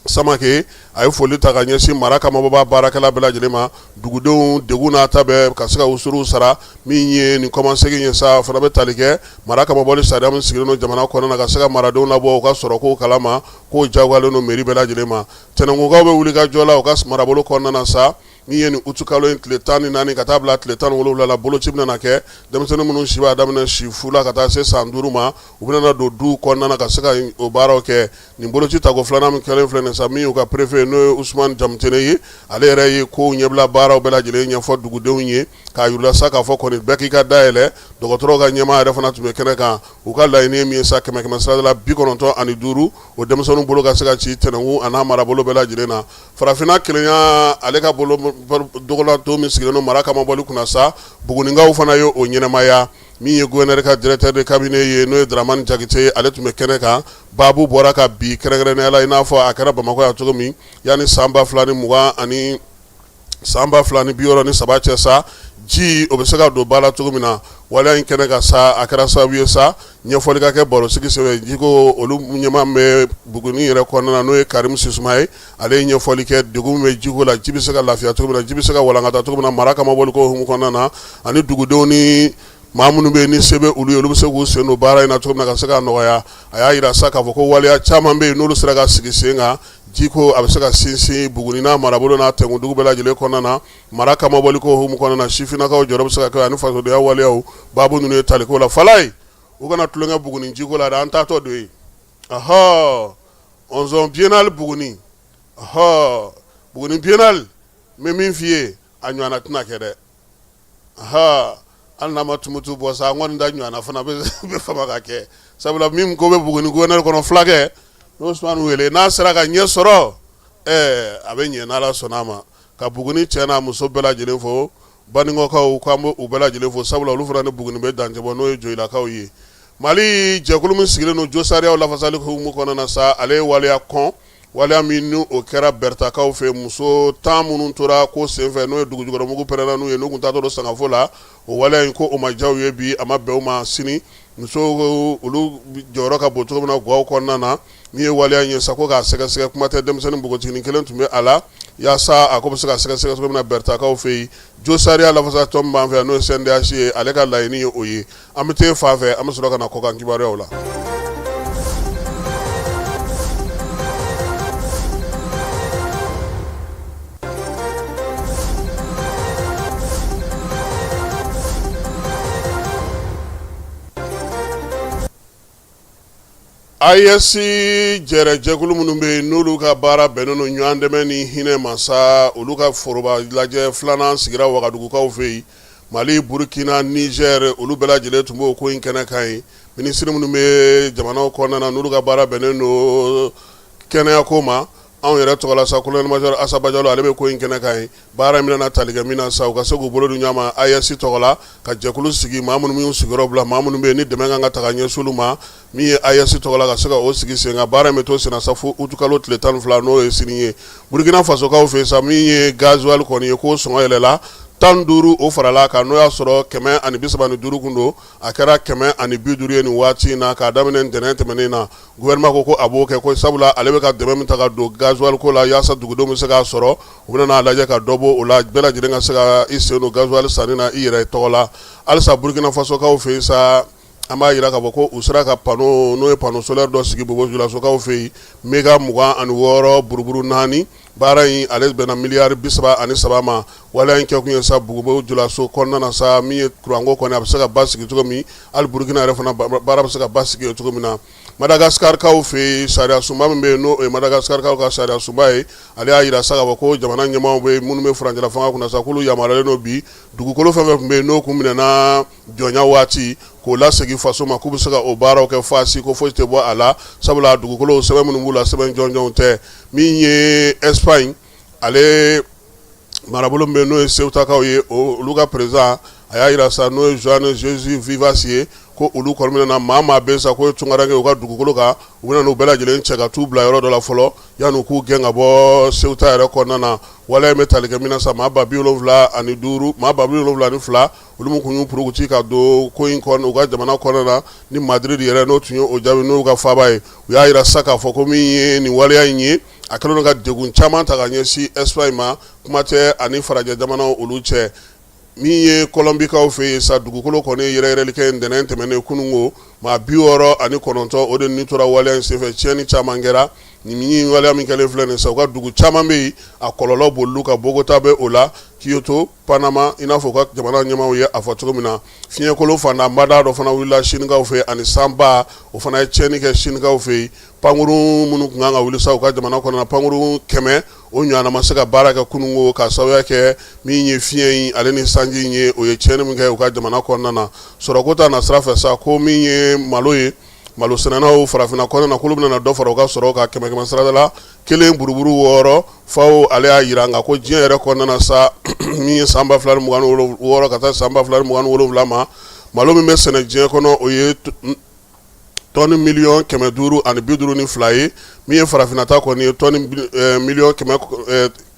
Samakɛ, a ye foli ta ka ɲɛsin mara ka mabɔba baarakɛla bɛɛ lajɛlen ma. Dugudenw degun n'a ta bɛɛ, ka se ka usuruw sara. Min ye nin kɔmasegin ye sa, fana bɛ tali kɛ mara ka mabɔli sariya min sigilen don jamana kɔnɔna na, ka se ka maradenw labɔ u ka sɔrɔko kalama, k'o jagoyalen don mairie bɛɛ lajɛlen ma. Tɛnɛnkunkaw bɛ wuli ka jɔ la u ka marabolo kɔnɔna na sa. Min ye nin utikalo in tile 14 ka taa bila tile 17 la, boloci bɛna kɛ. Denmisɛnnin minnu si b'a daminɛ si 0 la ka taa se san 5 ma, u bɛna don duw kɔnɔna na ka se ka o baaraw kɛ. Nin boloci tako filanan min kɛlen filɛ nin sa, min y'u ka préfet, n'o ye Usumani Jamutene ye, ale yɛrɛ ye kow ɲɛbila baaraw bɛɛ lajɛlen ɲɛfɔ dugudenw ye, k'a yir'u la sa k'a fɔ kɔni bɛɛ k'i ka da yɛlɛ. Dɔgɔtɔrɔw ka ɲɛmaa yɛrɛ fana tun bɛ kɛnɛ kan. U ka laɲini ye min ye sa, kɛmɛ kɛmɛ sarada la 95, o denmisɛnninw bolo ka se ka ci Tɛnɛnkun a n'a marabolo bɛɛ lajɛlen na. Farafinna kelenya ale ka bolo dɔgɔla min sigilen don mara ka mabɔli kunna sa, Bugunikaw fana ye o ɲɛnamaya. Min ye gouverneur ka directeur de cabinet ye, n'o ye Dramane Jakite ye, ale tun bɛ kɛnɛ kan. Baabu bɔra ka bi kɛrɛnkɛrɛnnenya la, i n'a fɔ a kɛra Bamakɔ yan cogo min, yanni san 2020 ani san 2063 cɛ sa, ji o bɛ se ka don ba la cogo min na. Waleya in kɛnɛ kan sa, a kɛra sababu ye sa ɲɛfɔli ka kɛ barosigi senfɛ. Jiko olu ɲɛmaa bɛ Buguni yɛrɛ kɔnɔna na, n'o ye Karim Sisuma ye, ale ye ɲɛfɔli kɛ degun min bɛ jiko la, ji bɛ se ka lafiya cogo min na, ji bɛ se ka walankata cogo min na mara ka mabɔli ko hukumu kɔnɔna na, ani dugudenw ni Maa minnu bɛ yen ni se bɛ olu ye, olu bɛ se k'u sen don baara in na cogo min na ka se k'a nɔgɔya. A y'a jira sa k'a fɔ ko waleya caman bɛ yen n'olu sera ka sigi sen kan, jiko a bɛ se ka sinsin Buguni n'a marabolo n'a tɛnkundugu bɛɛ lajɛlen kɔnɔna na. Mara kamabɔli ko hukumu kɔnɔna na, sifinnakaw jɔyɔrɔ bɛ se ka kɛ ani fasodenya waleyaw baabu ninnu ye taliko la. Falaye, u kana tulonkɛ Buguni jiko la dɛ, an taatɔ don yen. Ɔhɔ, onzième biennale Buguni, ɔhɔ, Buguni biennale, n bɛ min f'i ye, a ɲɔgɔnna tɛna kɛ dɛ. Ɔhɔ, hali n'a ma Tumutu bɔ sa, an kɔni da ɲɔgɔnna fana bɛ fama ka kɛ, sabula min ko bɛ Buguni gouverneur kɔnɔ, fulakɛ n'o Usumani wele, n'a sera ka ɲɛ sɔrɔ, ɛɛ a bɛ ɲɛ n'Ala sɔnna a ma. Ka Buguni cɛ n'a muso bɛɛ lajɛlen fo, Baninkɔkaw k'an bɛ u bɛɛ lajɛlen fo, sabula olu fana ni Buguni bɛ dancɛ bɔ, n'o ye Joyilakaw ye. Mali jɛkulu min sigilen don josariyaw lafasali hukumu kɔnɔna na sa, ale ye waleya kɔn, waleya min ni o kɛra Bɛrɛtakaw fɛ, muso 10 minnu tora ko senfɛ, n'o ye dugujukɔrɔmugu pɛrɛnna n'u ye, n'u tun taatɔ don sangafo la. O waleya in ko o ma diya u ye bi, a ma bɛn u ma sini. Musow olu jɔyɔrɔ ka bon cogo min na gaw kɔnɔna na, min ye waleya in ye sa, ko k'a sɛgɛsɛgɛ, kuma tɛ denmisɛnnin npogotiginin kelen tun bɛ a la, yaasa a ko bɛ se ka sɛgɛsɛgɛ cogo min na Bɛrɛtakaw fɛ yen. Josariya lafasatɔn min b'an fɛ yan, n'o ye CNDH ye, ale ka laɲini ye o ye. An bɛ taa fan fɛ, an bɛ sɔrɔ ka na kɔkan kibaruyaw la. AES jɛrɛjɛkulu minnu bɛ yen n'olu ka baara bɛnnen don ɲɔgɔn dɛmɛ ni hinɛ ma sa, olu ka foroba lajɛ filanan sigira Wagadugukaw fɛ yen. Mali, Burukina, Nizɛri, olu bɛɛ lajɛlen tun b'o ko in kɛnɛ kan yen. Minisiri minnu bɛ jamanaw kɔnɔna na n'olu ka baara bɛnnen don kɛnɛyako ma, anw yɛrɛ tɔgɔ la sa, colonel major Asa Bajalo, ale bɛ ko in kɛnɛ kan yen. Baara in bɛna tali kɛ min na sa, u ka se k'u bolo di ɲɔgɔn ma AES tɔgɔ la, ka jɛkulu sigi, maa minnu y'u sigiyɔrɔ bila, maa minnu bɛ yen ni dɛmɛ kan ka ta ka ɲɛsin olu ma, min ye AES tɔgɔ la, ka se ka o sigi sen kan. Baara in bɛ to senna sa fo utukalo tile 12, n'o ye sini ye. Burukina Fasokaw fɛ sa, min ye gasoil kɔni ye, k'o sɔngɔ yɛlɛla 15, o farala kan. N'o y'a sɔrɔ 135 kun don, a kɛra 150 ye nin waati in na, k'a daminɛ ntɛnɛn tɛmɛnen na. Gouvernement ko ko a b'o kɛ ko sabula ale bɛ ka dɛmɛ min ta ka don gasoil ko la yaasa dugudenw bɛ se k'a sɔrɔ, u bɛna n'a lajɛ ka dɔ bɔ o la, bɛɛ lajɛlen ka se ka i sen don gasoil sanni na i yɛrɛ tɔgɔ la. Halisa Burukina Fasokaw fɛ yen sa, an b'a jira k'a fɔ ko u sera ka panneau, n'o ye panneau solaire dɔ sigi Bobo Julasokaw fɛ yen, méga 26 buruburu 4. Baara in ale bɛnna miliyari 33 ma. Waleya in kɛkun ye sa, Bobo Julaso kɔnɔna na sa, min ye kuranko kɔni a bɛ se ka basigi cogo min, hali Burukina yɛrɛ fana baara bɛ se ka basigi cogo min na. Madagascarkaw fɛ yen, sariya sunba min bɛ yen, n'o ye Madagascarkaw ka sariya sunba ye, ale y'a jira sa k'a fɔ ko jamana ɲɛmaaw bɛ minnu bɛ furancɛla fanga kunna sa, k'olu yamaruyalen don bi, dugukolo fɛn fɛn tun bɛ yen n'o kun minɛna jɔnya waati, k'o lasegin faso ma, k'u bɛ se ka o baaraw kɛ faasi, ko foyi tɛ bɔ a la, sabula dugukolo sɛbɛn minnu b'u la, sɛbɛn jɔnjɔnw tɛ. Min ye Espagne, ale marabolo min bɛ n'o ye Ceutakaw ye, olu ka président a y'a jira sa, n'o ye Juan Jesús Vivas ye, ko olu kɔni bɛna maa bɛ sa k'o ye tunkaranke u ka dugukolo kan, u bɛna n'u bɛɛ lajɛlen cɛ ka t'u bila yɔrɔ dɔ la fɔlɔ yanni k'u gɛn ka bɔ Ceuta yɛrɛ kɔnɔna na. Waleya in bɛ tali kɛ min na sa, maa 75, maa 72, olu min tun y'u purukuti ka don ko in kɔnɔ u ka jamana kɔnɔna na ni Madrid yɛrɛ n'o tun ye o jaabi, n'u ka faaba ye. U y'a jira sa k'a fɔ ko min ye nin waleya in ye, a kɛlen don ka degun caman ta ka ɲɛsin Espagne ma, kuma tɛ ani farajɛ jamanaw olu cɛ. Min ye Kɔlɔnbikaw fɛ yen sa, dugukolo kɔni yɛrɛyɛrɛli kɛ ntɛnɛn tɛmɛnen kununko, maa 69 o de ni tora waleya in senfɛ. Tiɲɛni caman kɛra nin min waleya min kɛlen filɛ nin sa, u ka dugu caman bɛ yen, a kɔlɔlɔ bolila ka Bogota bɛ o la, Quito, Panama, i n'a fɔ u ka jamana ɲɛmaaw ye a fɔ cogo min na. Fiɲɛkolon fantanbada dɔ fana wulila Sinikaw fɛ ani sanba, o fana ye tiɲɛni kɛ Sinikaw fɛ yen. Pankurun minnu tun kan ka wuli sa u ka jamana kɔnɔna, pankurun 100 o ɲɔgɔnna ma se ka baara kɛ kununko, ka sababuya kɛ min ye fiɲɛ in ale ni sanji in ye, o ye tiɲɛni min kɛ u ka jamana kɔnɔna na. Sɔrɔko ta nasira fɛ sa, ko min ye malo ye, malo sɛnɛnaw farafinna kɔnɔna na, k'olu bɛna dɔ fara u ka sɔrɔ kan kɛmɛ kɛmɛ sarada la 1.6. FAO ale y'a jira nka ko diɲɛ yɛrɛ kɔnɔna na sa, min ye san 2026 ka taa san 2027 ma, malo min bɛ sɛnɛ diɲɛ kɔnɔ, o ye tɔni miliyɔn 552 ye. Min ye farafinna ta kɔni ye, tɔni miliyɔn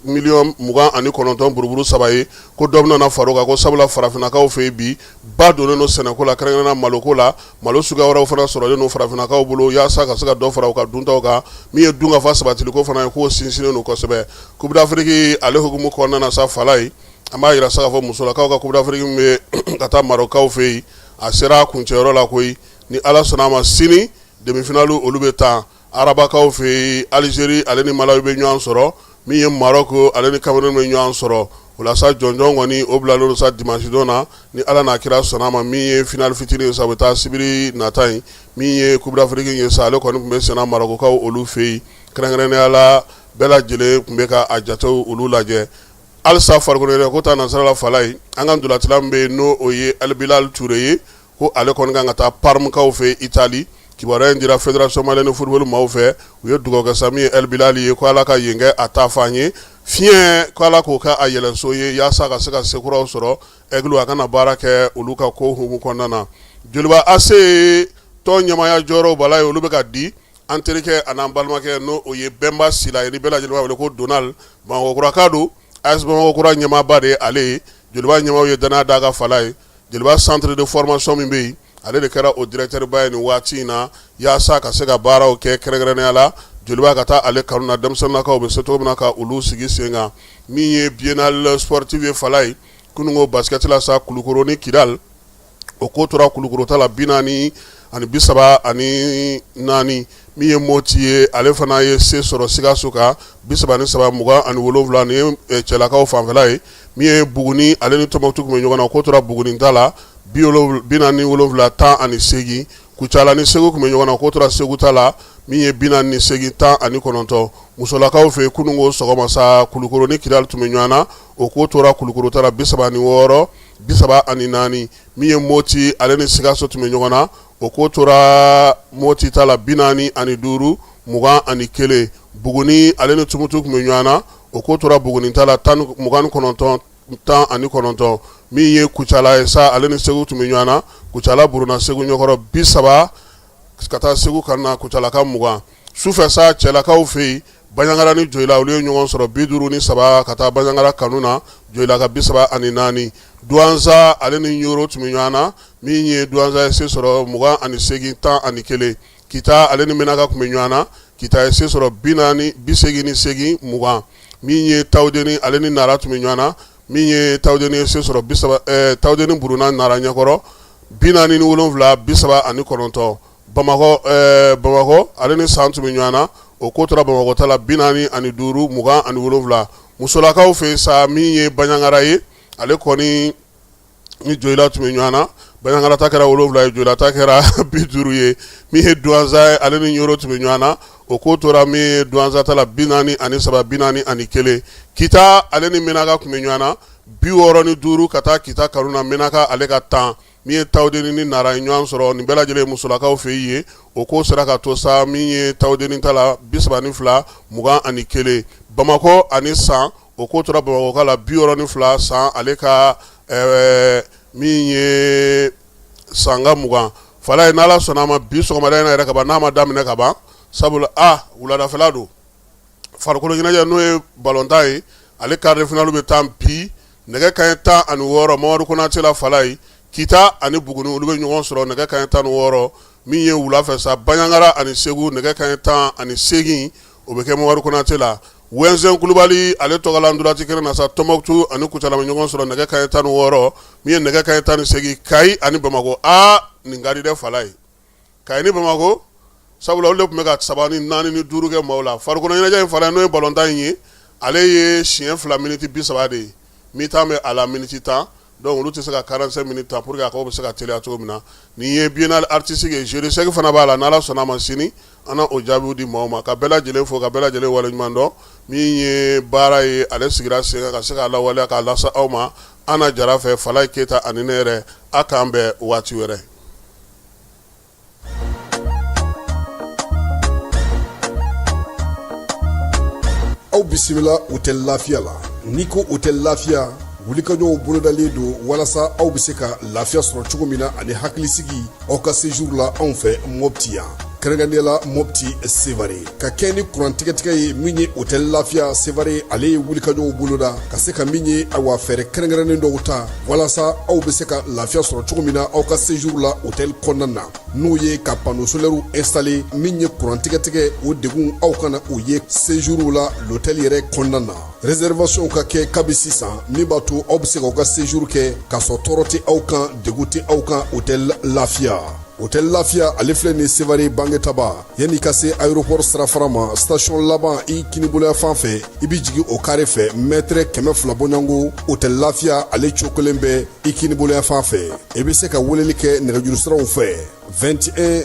29.3 ye. Ko dɔ bɛna fara o kan, ko sabula farafinnakaw fɛ yen bi, ba donnen don sɛnɛko la, kɛrɛnkɛrɛnnenya maloko la. Malo suguya wɛrɛw fana sɔrɔlen don farafinnakaw bolo yaasa ka se ka dɔ fara u ka duntaw kan. Min ye dunkafa sabatiliko fana ye, k'o sinsinnen don kosɛbɛ. Coupe d'Afrique ale hukumu kɔnɔna na sa, Falaye, an b'a jira sa k'a fɔ musolakaw ka Coupe d'Afrique min bɛ ka taa Marɔkukaw fɛ yen. A sera a kuncɛyɔrɔ la koyi. Ni Ala sɔnna a ma, sini demi-finale olu bɛ taa arabakaw fɛ yen. Algérie ale ni Malawi bɛ ɲɔgɔn sɔrɔ, min ye Maroc ale ni Cameroun bɛ ɲɔgɔn sɔrɔ. O la sa, jɔnjɔn kɔni o bilalen don sa dimanche don na, ni Ala n'a kira sɔnna a ma. Min ye finale fitinin ye sa, o bɛ taa sibiri nata in. Min ye Coupe d'Afrique ye sa, ale kɔni tun bɛ senna Marɔkukaw olu fɛ yen. Kɛrɛnkɛrɛnnenya la, bɛɛ lajɛlen tun bɛ ka a jatew olu lajɛ halisa. Farikolo ɲɛnajɛ ko ta nasira la, Falaye, an ka ntolacila min bɛ yen, n'o o ye El Bilal Ture ye, ko ale kɔni kan ka taa Parmekaw fɛ Itali. Kibaruya in dira Fédération malienne de football maaw fɛ. U ye dugawu kɛ sa min ye El Bilal ye, ko Ala ka yen kɛ a taafan ye, fiɲɛ ko Ala k'o kɛ a yɛlɛnso ye, yaasa ka se ka sekuraw sɔrɔ Aigle a kana baara kɛ olu ka ko hukumu kɔnɔna na. Joliba AC tɔn ɲɛmaaya jɔyɔrɔw bala ye, olu bɛ ka di an terikɛ an'an balimakɛ, n'o o ye Bɛnba Sila ye, ni bɛɛ lajɛlen b'a wele ko Donald. Bamakɔkuraka don, AS Bamakɔkura ɲɛmaaba de ye ale ye. Joliba ɲɛmaaw ye danaya d'a kan fala ye. Joliba centre de formation min bɛ yen, ale de kɛra o directeur ba ye nin waati in na, yaasa ka se ka baaraw kɛ, kɛrɛnkɛrɛnnenya la Joliba ka taa ale kanu na, denmisɛnninnakaw bɛ se cogo min na ka olu sigi sen kan. Min ye biennale sportive ye, fala ye, kununko basket la sa, Kulukoro ni Kidal, o ko tora Kulukoro ta la 40 ani 34. Min ye Moti ye, ale fana ye se sɔrɔ Sikaso kan 33-27. Nin ye cɛlakaw fanfɛla ye. Min ye Buguni ale ni Tɔnbukutu tun bɛ ɲɔgɔn na, o ko tora Buguni ta la 47-18. Kucala ni Segu tun bɛ ɲɔgɔn na, o ko tora Segu ta la, min ye 48-19. Musolakaw fɛ, kununko sɔgɔma sa, Kulukoro ni Kidali tun bɛ ɲɔgɔn na, o ko tora Kulukoro ta la 36-34. Min ye Moti ale ni Sikaso tun bɛ ɲɔgɔn na, o ko tora Moti ta la 45-21. Buguni ale ni Tumutu tun bɛ ɲɔgɔn na, o ko tora Buguni ta la 29-19. Min ye Kucala ye sa, ale ni Segu tun bɛ ɲɔgɔn na, Kucala buruna Segu ɲɛkɔrɔ 30 ka taa Segu kan na Kucala ka 20. Sufɛ sa, cɛlakaw fɛ yen, Banjagara ni Joyila, olu ye ɲɔgɔn sɔrɔ 53 ka taa Banjagara kanu na, Joyila ka 34. Duwanza ale ni Ɲoro tun bɛ ɲɔgɔn na, min ye Duwanza ye se sɔrɔ 28-11. Kita ale ni Menaka tun bɛ ɲɔgɔn na, Kita ye se sɔrɔ 88-20. Min ye Tawudeni ale ni Nara tun bɛ ɲɔgɔn na, min ye Tawudeni ye se sɔrɔ 30, Tawudeni buruna Nara ɲɛkɔrɔ 47-39. Bamakɔ Bamakɔ ale ni San tun bɛ ɲɔgɔn na, o ko tora Bamakɔ ta la 45-27. Musolakaw fɛ sa, min ye Banjagara ye, ale kɔni ni Joyila tun bɛ ɲɔgɔn na, Banjagara ta kɛra 7 ye, Joyila ta kɛra 50 ye. Min ye Duwanza ye, ale ni Ɲoro tun bɛ ɲɔgɔn na, o ko tora min ye Duwanza ta la 43 41. Kita ale ni Menaka tun bɛ ɲɔgɔn na, 65 ka taa Kita kanu na, Menaka ale ka 10. Min ye Tawudeni ni Nara ye ɲɔgɔn sɔrɔ, nin bɛɛ lajɛlen musolakaw fɛ yen, o ko sera ka to sa min ye Tawudeni ta la 32-21. Bamakɔ ani San, o ko tora Bamakɔ la 62, San ale ka min ye San ka 20. Fala ye, n'Ala sɔnna a ma, bi sɔgɔmada in na yɛrɛ ka ban, n'a ma daminɛ ka ban, sabula a wuladafɛla don, farikolo ɲɛnajɛ n'o ye balontan ye, ale quart de finale bɛ taa bi nɛgɛ kanɲɛ 16 Mamadu Konate la. Fala ye, Kita ani Buguni, olu bɛ ɲɔgɔn sɔrɔ nɛgɛ kanɲɛ 16. Min ye wula fɛ sa, Banjagara ani Segu, nɛgɛ kanɲɛ 18, o bɛ kɛ Mamadu Konate la. Wɛnzɛn Kulubali ale tɔgɔla ntolanci kɛnɛ na sa, Tɔnbukutu ani Kucala bɛ ɲɔgɔn sɔrɔ nɛgɛ kanɲɛ 16. Min ye nɛgɛ kanɲɛ 18, Kayi ani Bamakɔ. Aa, nin ka di dɛ, Fala ye, Kayi ni Bamakɔ, sabula olu de tun bɛ ka 3 ni 4 ni 5 kɛ maaw la. Farikolo ɲɛnajɛ in fana, n'o ye balontan in ye, ale ye siɲɛ 2 miniti 30 de ye, mi-temps bɛ a la miniti 10. Donc olu tɛ se ka 45 minutes ta pour que a ko bɛ se ka teliya cogo min na. Nin ye biennale artistique ye, jeu d'échec fana b'a la. N'Ala sɔnna a ma, sini an na o jaabiw di maaw ma. Ka bɛɛ lajɛlen fo, ka bɛɛ lajɛlen waleɲuman dɔn. Min ye baara ye, ale sigira sen kan ka se k'a lawaleya k'a lase aw ma. Ana Jara fɛ, Falaye Keyita ani ne yɛrɛ, a k'an bɛn waati wɛrɛ. Aw bisimila Hôtel Lafiya la. N'i ko Hôtel Lafiya, wulikajɔw bolodalen don walasa aw bɛ se ka lafiya sɔrɔ cogo min na ani hakilisigi aw ka séjour la anw fɛ Mopti yan. Kɛrɛnkɛrɛnnenya la Mopti Sevare, ka kɛ ni kuran tigɛtigɛ ye min ye Hôtel Lafiya Sevare, ale ye wulikajɔw boloda ka se ka min ye, ayiwa, fɛɛrɛ kɛrɛnkɛrɛnnen dɔw ta walasa aw bɛ se ka lafiya sɔrɔ cogo min na aw ka séjour la hôtel kɔnɔna na, n'o ye ka panneau solaire installer. Min ye kuran tigɛtigɛ, o degun aw kana o ye séjour la l'hôtel yɛrɛ kɔnɔna na. Réservation ka kɛ kabi sisan, min b'a to aw bɛ se k'aw ka séjour kɛ k'a sɔrɔ tɔɔrɔ tɛ aw kan, degun tɛ aw kan. Hôtel Lafiya, Hôtel Lafiya, ale filɛ nin Sevare Bangetaba, yanni ka se aéroport sirafara ma, station laban i kiniboloya fan fɛ, i bɛ jigin o carré fɛ, mètre 200 bɔɲɔgɔnko, Hôtel Lafiya ale cogo kelen bɛ i kiniboloya fan fɛ. I bɛ se ka weleli kɛ nɛgɛjuru siraw fɛ 21.